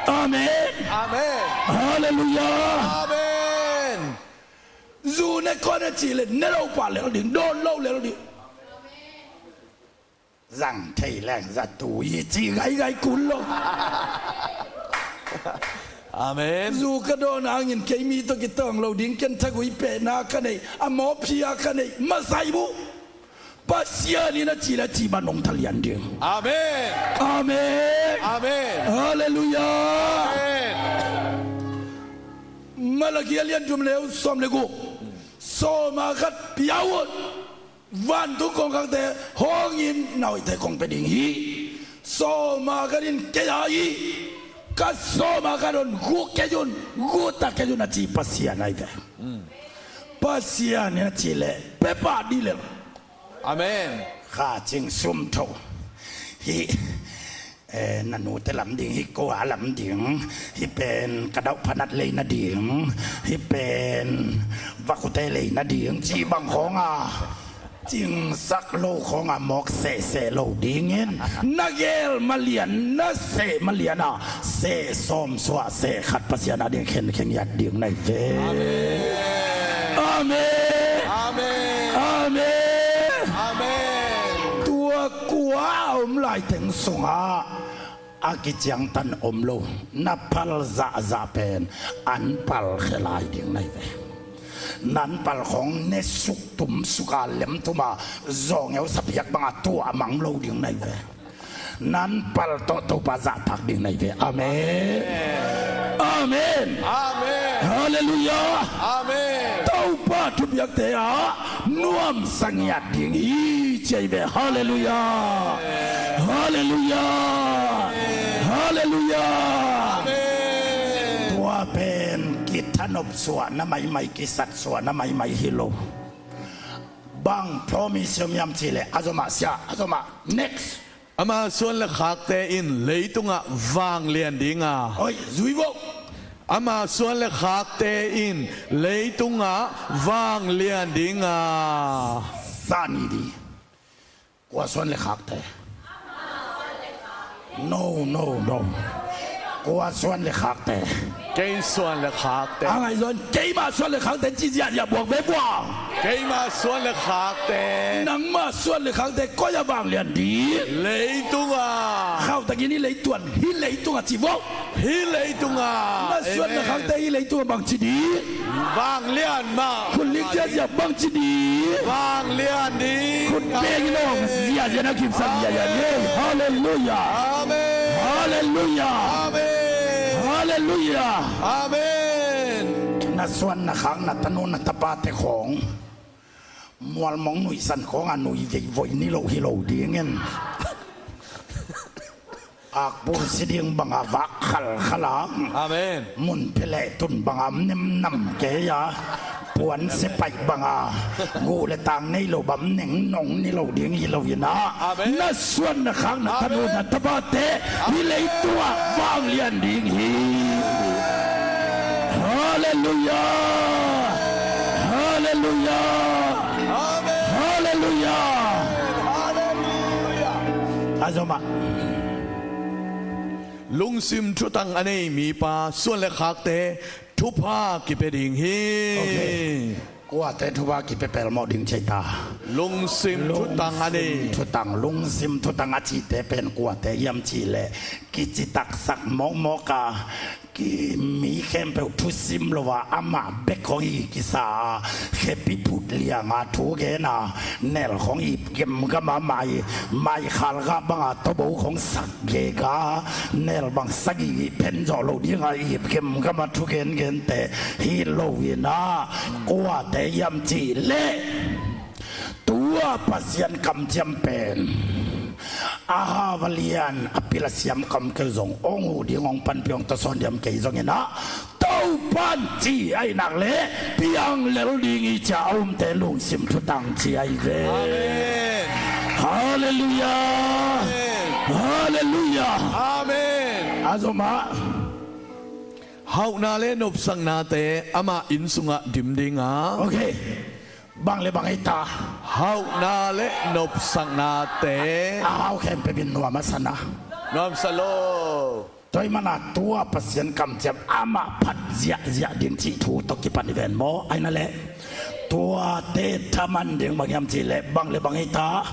Amen. Amen. Halleluiah. Amen. Zu ne kua ne cih leh ne lo pah lel ding, dawn lo lel ding. Zang thei leng za tu hi ci gaigai kul lo. Amen. Zu ka dawn hangin kei mi tawh kitawng lo ding, ken thagui pehna ka nei, a mawphia ka nei, masa hi bu. Pasian in a cih leh a cih bang nong thalian ding. Amen. Amen. Amen. Halleluiah. Amen. Malaki a lian thum, neu sawm le guk. Sawma khat pia un. Vantung kongkhakte hawngin na hoihte kong pia ding hi. Sawma khat in kei a hi. Ka sawm a ka don, gu kei un, gu ta kei un a ci Pasian ahi ve. Pasian in a cih leh pia pah dih lel. Amen. Kha Cing Sum Tho. Hih, eh, na nute lam ding, hih kua lam ding, hih pen ka dauh phanat lei nading, hih pen vakute lei nading, cih bang khawng a cingsak lo khawng a mawk sehseh lo dingin, na gel malian, na seh malian a, seh sawm suah seh khat Pasian a ding khenkheng yat ding na hi ve. Amen. Amen. Amen. Amen. Amen. Tua kua a om lai teng sungah a kiciangtan om lo, na pal zahzah pen an pal khia lai ding na hi ve. Nan pal khawng ne suk tum suk a lem tum a zawngeu sapiak bang a tuah mang lo ding na hi ve. Nan pal tawh Topa zahtak ding na hi ve. Amen. Amen. Amen. Halleluiah. Amen. Topa thupiakte ah nuamsa ngiat ding hi ci hi ve. Halleluiah. Halleluiah. Halleluiah. Amen. Tua pen kithanop suahna maimai, kisat suahna maimai hi lo. Bang promise om hiam cih leh, a zomah sia, a zomah next. Ama suan le khakte in leitungah vanglian ding a. Oi, zui vo. Ama suan le khakte in leitungah vanglian ding a. Sa ni di. Kua suan le khakte? No, no, no. Kua suan le khakte? Kei suan le khakte. A ngai zon, keima suan le khakte ci ziahziah buak ve buang. Keima suan le khakte. Nangma suan le khakte koi a vanglian di? Leitunga. Khauh takin hih leituan, hih leitunga ci vo. Hih leitunga. Na suan na khakte hih leitunga bangci di? Vanglian mah. Khut lik ziahziah bangci di? Vanglian di. Khut beng in awng ziahziah na kipsak ziahziah ni. Halleluiah. Amen. Halleluiah. Amen. Halleluiah. Amen. Na suan na khak na tanu na tapate khawng mualmong nuihsan khawng a nui veivoi ni lo hi lo dingin. Akpur si ding banga vak khalkhal a. Amen. Mun phe leh tun banga nemnam kei a. Puan sepaih banga guh le tang nei lo bam neng nong ni lo ding hi lo inah. Amen. Na suan na khak na tanu na tapate hih leitungah vanglian ding hi. Halleluiah. Halleluiah. Amen. Halleluiah. Halleluiah. A zomah. Lungsim thutang a nei mipa suan le khakte thupha kipia ding hi. Okay. Kuate thupha kipia pelmawh ding ci ta? Lungsim thutang a nei. Lungsim thutang, lungsim thutang a cihte pen kuate hiam cih leh kicitaksak mawkmawk a, ki mi khempeuh thusim lo a, amah bek hong hi kisa a, khepi phut lianga thu gen a, nel khong ip gemgam a, mai, mai khalgah banga tobo khong sak gega, nel bang sagih phen zawh loh dinga ip gemgam a thu gengente hi lo inah, kuate hiam cih leh tua Pasian kamciam pen a hau a lian a pil a siam kam kei zong hong huh ding hong panpih hong tawsawn diam kei zong inah, Topan ci a hi nak leh piang lel ding hi ci a a umte lungsim thutang ci a hi ve. Amen. Halleluiah. Amen. Halleluiah. Amen. A zomah. Hauhna le nopsaknate amah inn sungah dim dinga. Okay. Bang le bang ei ta? Hauhna le nopsaknate. A hau khempeuh in nuam a sa na? Nuam sa lo. Tua ahih manin tua Pasian kamciam amah phat ziahziah ding cih thu tawh kipan i ven maw? Ahi na leh tuate thaman ding bang hiam cih leh bang le bang ei ta?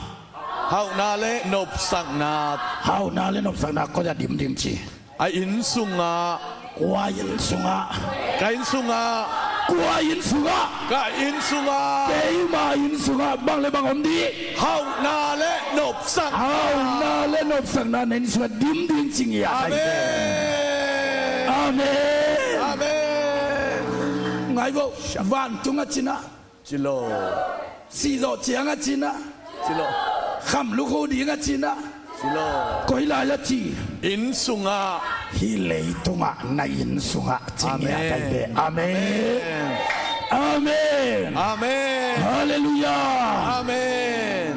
Hauhna le nopsakna. Hauhna le nopsakna koi ah dim ding ci? A inn sungah. Kua inn sungah? Ka inn sungah. Kua inn sungah? Ka inn sungah. Keima inn sungah bang le bang om dih? Hauhna le nopsakna. Hauhna le nopsakna na inn sungah dim ding ci ngiat. Amen. Amen. Amen. Ngai vo, vantung a cina. Ci lo. Sihzawh ciang a cina. Ci lo. Kham lukhu ding a cina. Koi lai a ci? Inn sungah. Hih leitungah na inn sungah ci ngiat ahi ve. Amen. Amen. Amen. Halleluiah. Amen.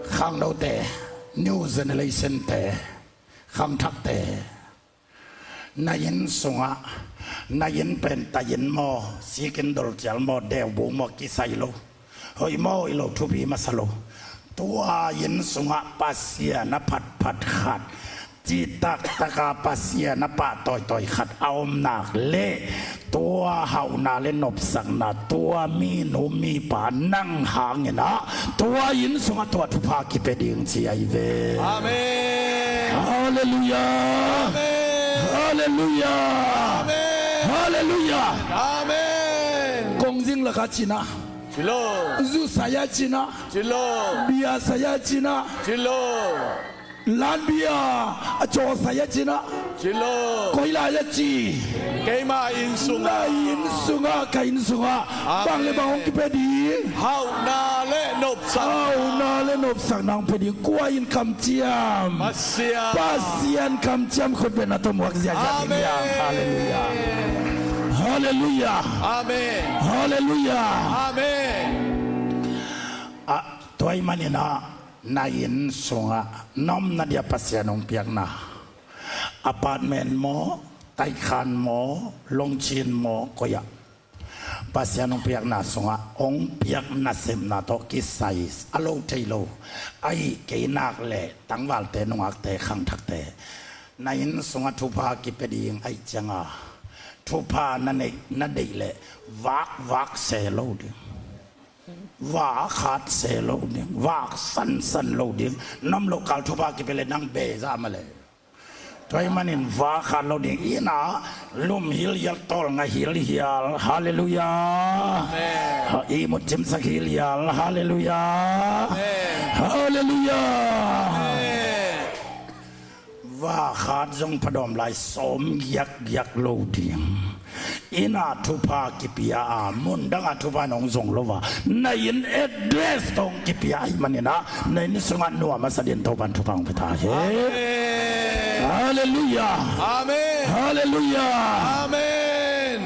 Khangnote, new generation te, khangthakte, na inn sungah, na inn pen ta inn maw, sikin dolcial maw, deubuk maw, kisai lo, hoih maw hoih lo thupi masa lo. Tua inn sungah Pasian a phatphat khat, cihtaktaka Pasian a pahtawitai khat a om nak leh, tua hauhna le nopsakna, tua minu mipa nang hangin ah, tua inn sungah tua thupha kipia ding ci ahi ve. Amen. Halleluiah. Amen. Halleluiah. Amen. Halleluiah. Amen. Kongzing lakah cina. Ci lo. Zu saya cina. Ci lo. Bia saya cina. Ci lo. Lanbia a cawsai a cinah. Ci lo. Koi lai a ci? Keima inn sungah. Na inn sungah, ka inn sungah. Amen. Bang le bang hong kipia ding? Hauhna le nopsakna. Hauhna le nopsakna hong pia ding. Kua in kamciam? Pasian. Pasian kamciam khut bengna tawh muak ziahziah ding. Amen. Halleluiah. Halleluiah. Amen. Halleluiah. Amen. Ah, tua ahih maninah, na inn sungah na omna dia Pasian hong piakna, apartment maw, taikhan maw, longchin maw, koi ah, Pasian hong piakna sungah hong piak nasepna tawh kisai a lo thei lo, ahih kei nak leh tangvalte, nungakte, khangthakte, na inn sungah thupha kipia ding ahih cianga, thupha na neih, na deih leh vakvak se lo ding. Vak khat se lo ding, vak sansan lo ding. Na om loh kal thupha kipia leh nang bei zah mah leh. Tua ahih manin vak khat lo ding. Inn ah lum hilhial, tawlnga hilhial. Halleluiah. Amen. Ihmut cimsak hilhial. Halleluiah. Amen. Halleluiah. Amen. Vak khat zong phadawm lai, sawm giakgiak lo ding. Inn ah thupha kipia a, mundang ah thupha nong zong lo a, na inn address tawh hong kipia ahih maninah, na inn sungah nuam a sa ding Topa'n thupha hong pia ta hen. Amen. Halleluiah. Amen. Halleluiah. Amen.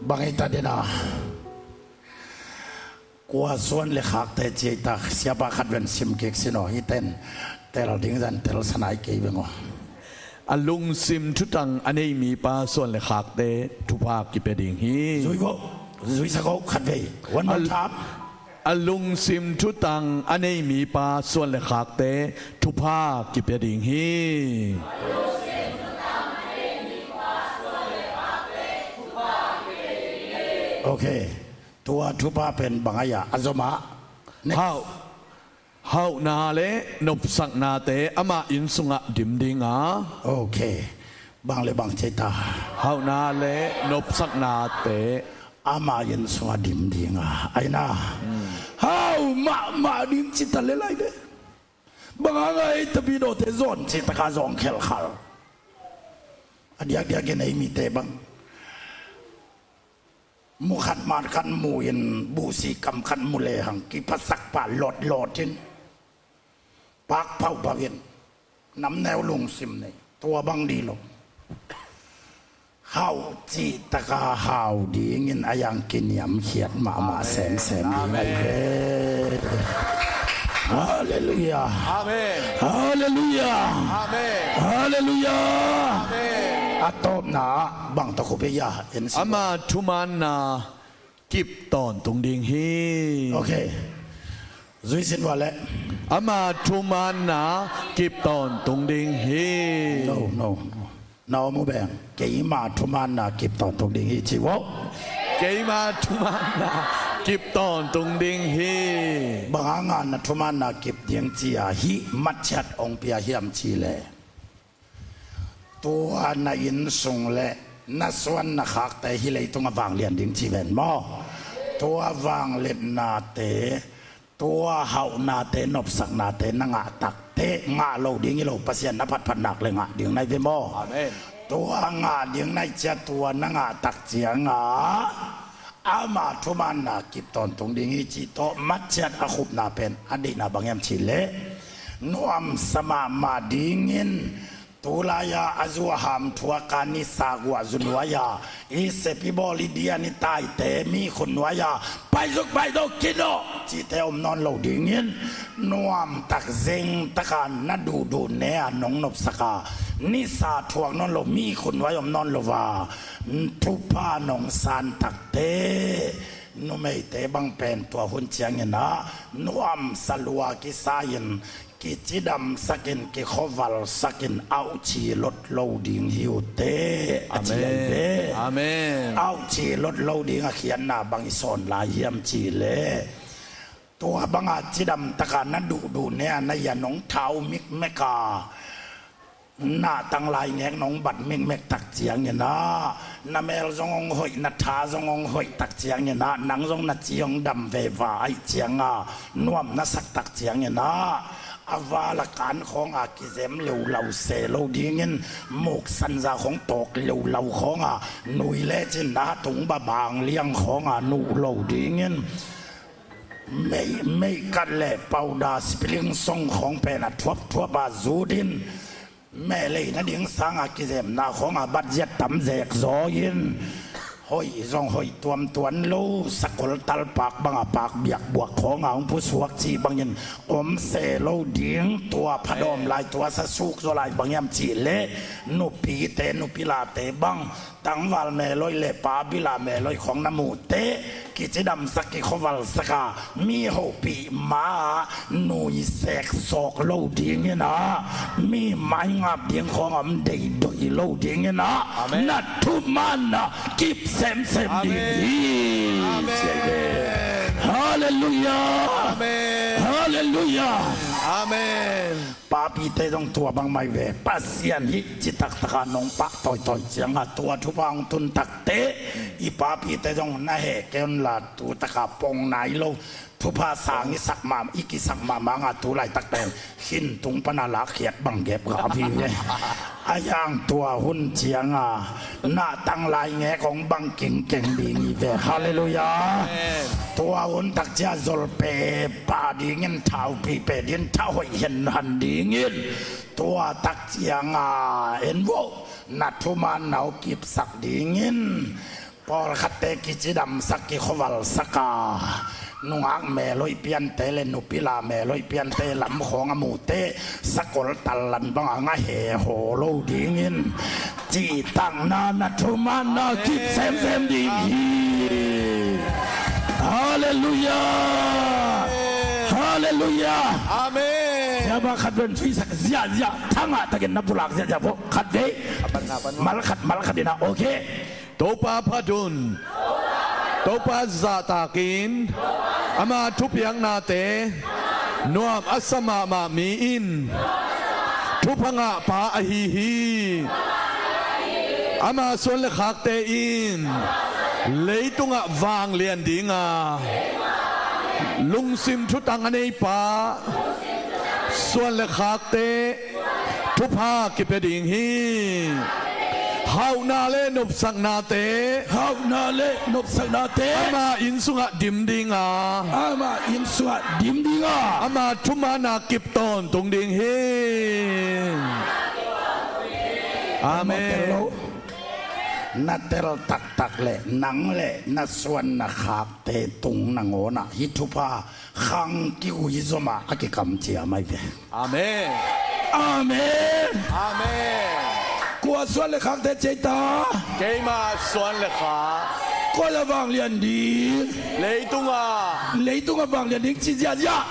Bang hita dena? Kua suan le khakte ci ei ta, siapa khat ven sim kik sin aw, hih ten tel ding zan tel sanai kei veng aw. A lungsim thutang a nei mipa suan le khakte thupha kipia ding hi. Zui vo, zui sak aw khat vei. One more time. A lungsim thutang a nei mipa suan le khakte thupha kipia ding hi. Okay. Tua thupha pen bang a hia, a zom ah? Next. Hauh, hauhna le nopsaknate ama inn sungah dim ding a. Okay. Bang le bang ci ei ta? Hauhna le nopsaknate ama inn sungah dim ding a. Aina. Hmm. Hau mahmah ding ci ta le lai ve. Bang hang a ei Tapidawte zawn cih taka zawng khelkhal. A diakdiakin ei mite bang, mu khat mat khat mu in, buhsi kam khat mu lehang kiphasak pah lawtlawt in, pak phauphau in, namneu lungsim nei, tua bang dih lo. Hauh cih taka hau dingin a yang kiniamkhiat mahmah semsem ding ahi ve. Halleluiah. Amen. Halleluiah. Amen. Halleluiah. Amen. A tawpna ah bang tawh khup ei a, en si. Ama thumaanna kip tawntung ding hi. Okay. Zui sin vua leh. Ama thumaanna kip tawntung ding hi. No, no, no. Na om uh beng. Keima thumaanna kip tawntung ding hi ci uh. Keima thumaanna kip tawntung ding hi. Bang hang a na thumaanna kip ding ci a, hih matchiat hong pia hiam cih leh, tua na inn sung le na suan na khakte hih leitungah vanglian ding ci ven maw? Tua vangliatnate, tua hauhnate, nopsaknate na ngah takteh, ngah lo ding hi lo, Pasian na phatphat nak le ngah ding na hi ve maw? Amen. Tua ngah ding na hi ciang, tua na ngah tak ciangah ama thumaanna kip tawntung ding hi cih tawh matchiat a khupna pen a deihna bang hiam cih leh, Nuamsa mahmah dingin, tulai-a a zu a ham thuak a, nisa guah zu nuai-a i sep i bawl i dian i taite mi khut nuai-a paizuk paizuk kinawh cihte om nawn lo dingin, nuamtak zengtaka na duhduh ne-a nong nopsaka nisa thuak nawn lo mi khut nuai om nawn lo a thupha nong san takte, numeite bang pen tua hun ciangin ah nuamsa lua kisa-in kicidamsakin kikhuavalsakin auhci lot lo ding hi uh teh, a ci ahi ve. Amen. Auhci lot lo ding a khiatna bang i sawn lai hiam cih leh, tua banga cidamtaka na duhduh ne-a na ia nong thau mikmeka, na tanglai ngek nong bat mikmek tak ciangin ah, na mel zong hong hoih, na tha zong hong hoih tak ciangin ah, nang zong na ci hong dam veva ahih cianga nuam na sak tak ciangin ah, a vala kan khawnga kizem leulau se lo dingin, muk sanza khawng tawk leulau khawnga nui lecin na tung babang liang khawnga nuh lo dingin, mei, mei kat le pauda sipiling song khawng pen a thuapthuapa zut in, meh lei nading sanga kizemna khawnga batziat tam zekzaw in, hoih zong hoih tuamtuan lo, sakol talpak banga pak biakbuak khawnga hong pusuak cih bangin om se lo ding. Tua phadawm lai, tua sasuk zaw lai bang hiam cih leh, nupite nupilate bang tangval melhoih le pa bila melhoih khawng na muh teh, kicidamsak kikhuavalsaka mi hopih ma-a nuisek sawk lo dingin ah, mi maingap ding khawng om deidoi lo dingin ah, amen, na thumanna kip semsem ding hi. Amen. Halleluiah. Amen. Halleluiah. Amen. Papite zong tua bangmah hi ve. Pasian hih citaktaka nong pahtawi tawi cianga tua thupha hong tun takte, i papite zong na heh kei unla, tutaka pong nai lo, thupha sang i sak mah, i kisak mahmah nga tulaitak pen khintung pana lakkhiat bang gep gap hi ve. A hiang tua hun cianga na tanglai ngek hong bang kingkeng ding hi ve. Halleluiah. Amen. Tua hun takcia zolpe pah dingin, thaupih peh dingin, thahoih henhan dingin, tua takcianga en vo, na thuman na hong kipsak dingin, pawlkhatte kicidamsak kikhuavalsaka, nungak melhoih piante le nupila melhoih piante lam khawng a muhte sakol tallan banga nga hehaw lo dingin, cihtakna na thumanna kip semsem ding hi. Halleluiah. Halleluiah. Amen. Siapa khat pen cuisak ziahziah, thangah takin na pulak ziahziah vo. Khat vei. Malkhat, malkhat ina. Okay. Topa phat un. Topa zahtakin, ama thupiaknate nuam a sa mahmah mi in thupha ngahpa ahi hi. Ama suan le khakte in leitungah vanglian dinga, lungsim thutang a neipa suan le khakte thupha kipia ding hi. Hauhna le nopsaknate, hauhna le nopsaknate ama inn sungah dim dinga, ama inn sungah dim dinga, ama thumanna kip tawntung ding hi. Amen. Na tel taktak le nang le na suan na khakte tung nangawnah hih thupha khang kigui zomah a kikamciam ahi ve. Amen. Amen. Amen. Kua suan le khakte ci ei ta? Keima suan le khak. Koi a vanglian ding? Leitunga. Leitunga vanglian ding ci ziahziah.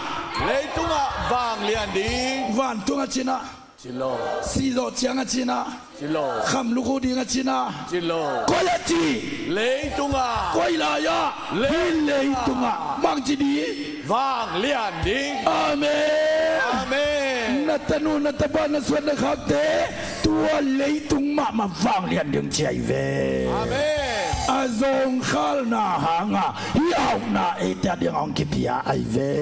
Leitunga vanglian ding. Vantunga cinah. Ci lo. Sihzawh cianga cinah. Ci lo. Kham lukhu dinga cinah. Ci lo. Koi a ci? Leitunga. Koi lai-ah? Leitunga. Hih leitunga bangci ding? Vanglian ding. Amen. Amen. Na tanu na tapa na suan na khakte tua leitung mahmah vanglian ding ci ahi ve. Amen. A zawngkhalna hanga hih hauhna eite a dingah hong kipia ahi ve.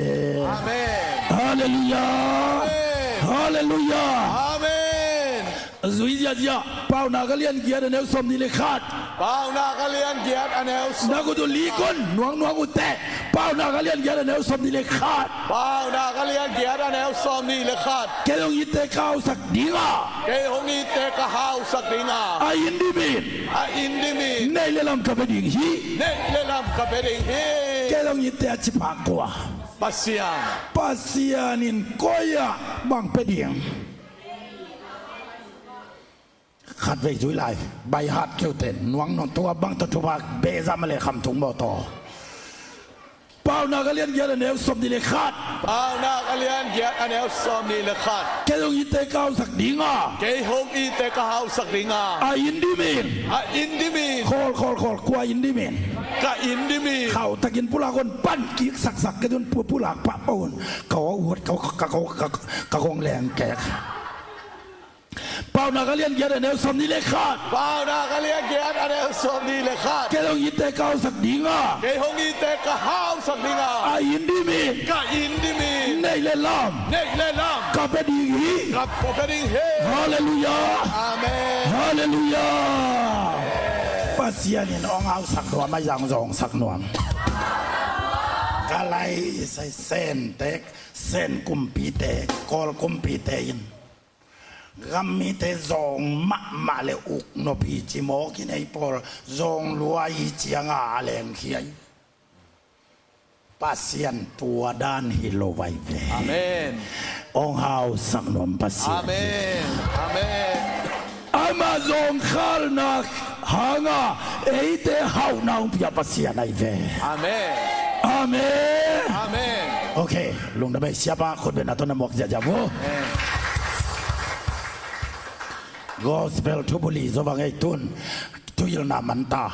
Amen. Halleluiah. Amen. Halleluiah. Amen. Zui ziahziah, Paunak a lian giat a neu sawmnih le khat. Paunak a lian giat a neu sawm. Na khut uh lik un, nuangnuang uh teh. Paunak a lian giat a neu sawmnih le khat. Paunak a lian giat a neu sawmnih le khat. Kei hong itte ka hausak ding a. Kei hong itte ka hausak ding a. A inn dim in. A inn dim in. Neih le lam ka pia ding hi. Neih le lam ka pia ding hi. Kei hong itte a ci pha kua? Pasian. Pasian in koi ah bang pia ding? Khatvei zui lai, by heart keu teh, nuang nong tua bang tawh thupha beh zah mah leh kham thuk mawtaw. Paunak a lian giat a neu sawmnih le khat. Paunak a lian giat a neu sawmnih le khat. Kei hong itte ka hausak ding a. Kei hong itte ka hausak ding a. A inn dim in. A inn dim in. Khawl, khawl, khawl, kua inn dim in? Ka inn dim in. Khauh takin pulak un, pan kik saksak, kei tun pu-, pulak pah pah un. Ka aw ut, ka, ka, ka, ka, ka kong leng kek. Paunak a lian giat a neu sawmnih le khat. Paunak a lian giat a neu sawmnih le khat. Kei hong itte ka hausak ding a. Kei hong itte ka hausak ding a. A inn dim in. Ka inn dim in. Neih le lam. Neih le lam. Ka pia ding hi. Ka pia ding hi. Halleluiah. Amen. Halleluiah. Pasian in hong hausak nuam a, hong zawngsak nuam. Ka lai, Sen te, Sen kumpite, Kawl kumpite in gam mite zawng mahmah le uk nop hi ci mawk in, ei pawl zawng lua hi ciang a lengkhia hi. Pasian tua dan hi lo vai ve. Amen. Hong hausak nuam Pasian. Amen. Amen. Ama zawngkhalna hanga eite hauhna hong pia Pasian ahi ve. Amen. Amen. Amen. Ok, lungdam ei, siapa khut bengna tawh na muak ziahziah vo. Amen. Gospel thubuli zo vang ei, tun thuhilhna manta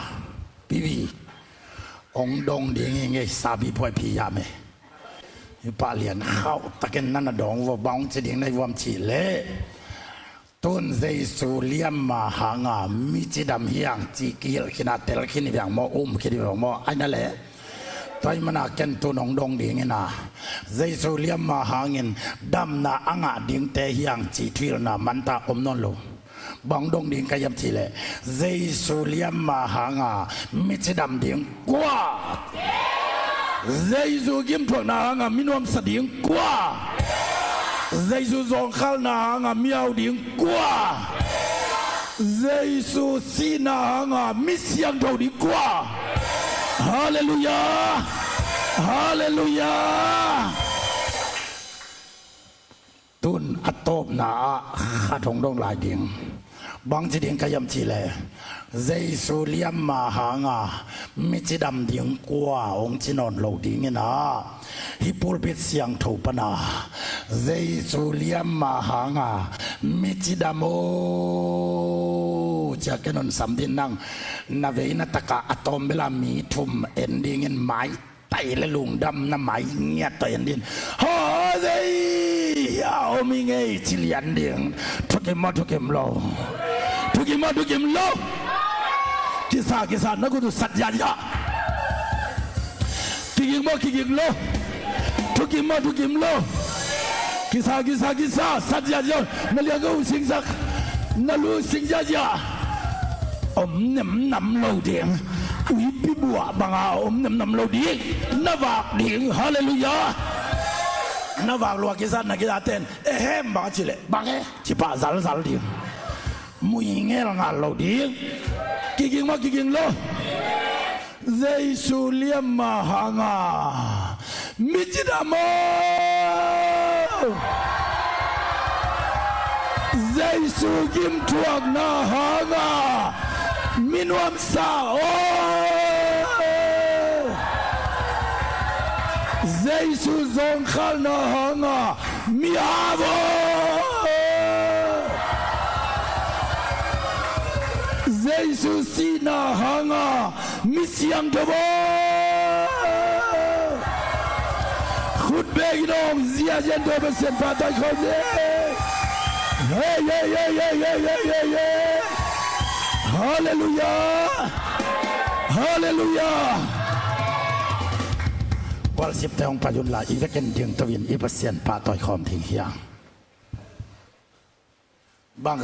pivi hong dong ding hi ngei, sabi phuai phi hiam e. Hi pah lian khauh takin na na dong vo, bang hong ci ding na hi vuam cih leh, tun Jesu liamma hanga mi cidam hi hang ci kihilh khin a, tel khin hi viang maw, um khin hi viang maw, ai na leh. Tua ahih mana ken tun hong dong ding in a, Jesu liamma hangin damna a ngah dingte hi hang ci thuhilhna manta om nawn lo. Bang dong ding ka hiam cih leh, Jesu liamma hanga mi cidam ding kua? Jesu gimthuakna hanga mi nuamsa ding kua? Jesu zawngkhalna hanga mi hau ding kua? Jesu sihna hanga mi siangtho ding kua? Halleluiah. Halleluiah. Tun a tawpna ah khat hong dong lai ding. Bang ci ding ka hiam cih leh, Jesu liamma hanga mi cidam ding kua hong ci nawn lo ding in a, hih pulpit siangtho pana Jesu liamma hanga mi cidam o, cia ken hong sam ding. Nang na veina takah a tawm bela mi thum en ding in, mai tai le lungdamna mai ngiat tawh en ding. Hosea, om hi ngei ci lian ding. Thukim maw, thukim lo? Thukim maw, thukim lo? Kisa, kisa, na khut uh sat ziahziah. Kiging maw, kiging lo? Thukim maw, thukim lo? Kisa, kisa, kisa, sat ziahziah. Na liang uh singsak, na lu sing ziahziah. Om nemnam lo ding. Uipi buah banga om nemnam lo ding. Na vak ding. Halleluiah. Na vak lua kisa, na kisa ten, ehem, bang a cih leh, bang e, ci pah zalzal ding. Mui ngel ngal lo ding. Kiging maw, kiging lo? Jesu liamma hanga mi cidam o. Jesu gimthuakna hanga mi nuamsa o. Jesu zawngkhalna hanga mi hau o. Jesu sihna hanga mi siangtho o. Khut beng in hong ziahziah in tua Pasian pahtawi khawm ni. Hei, hei, hei. Halleluiah. Halleluiah. Worship te hong pai un la, i vekin dingto in i Pasian pahtawi khawm ding hi hang. Bang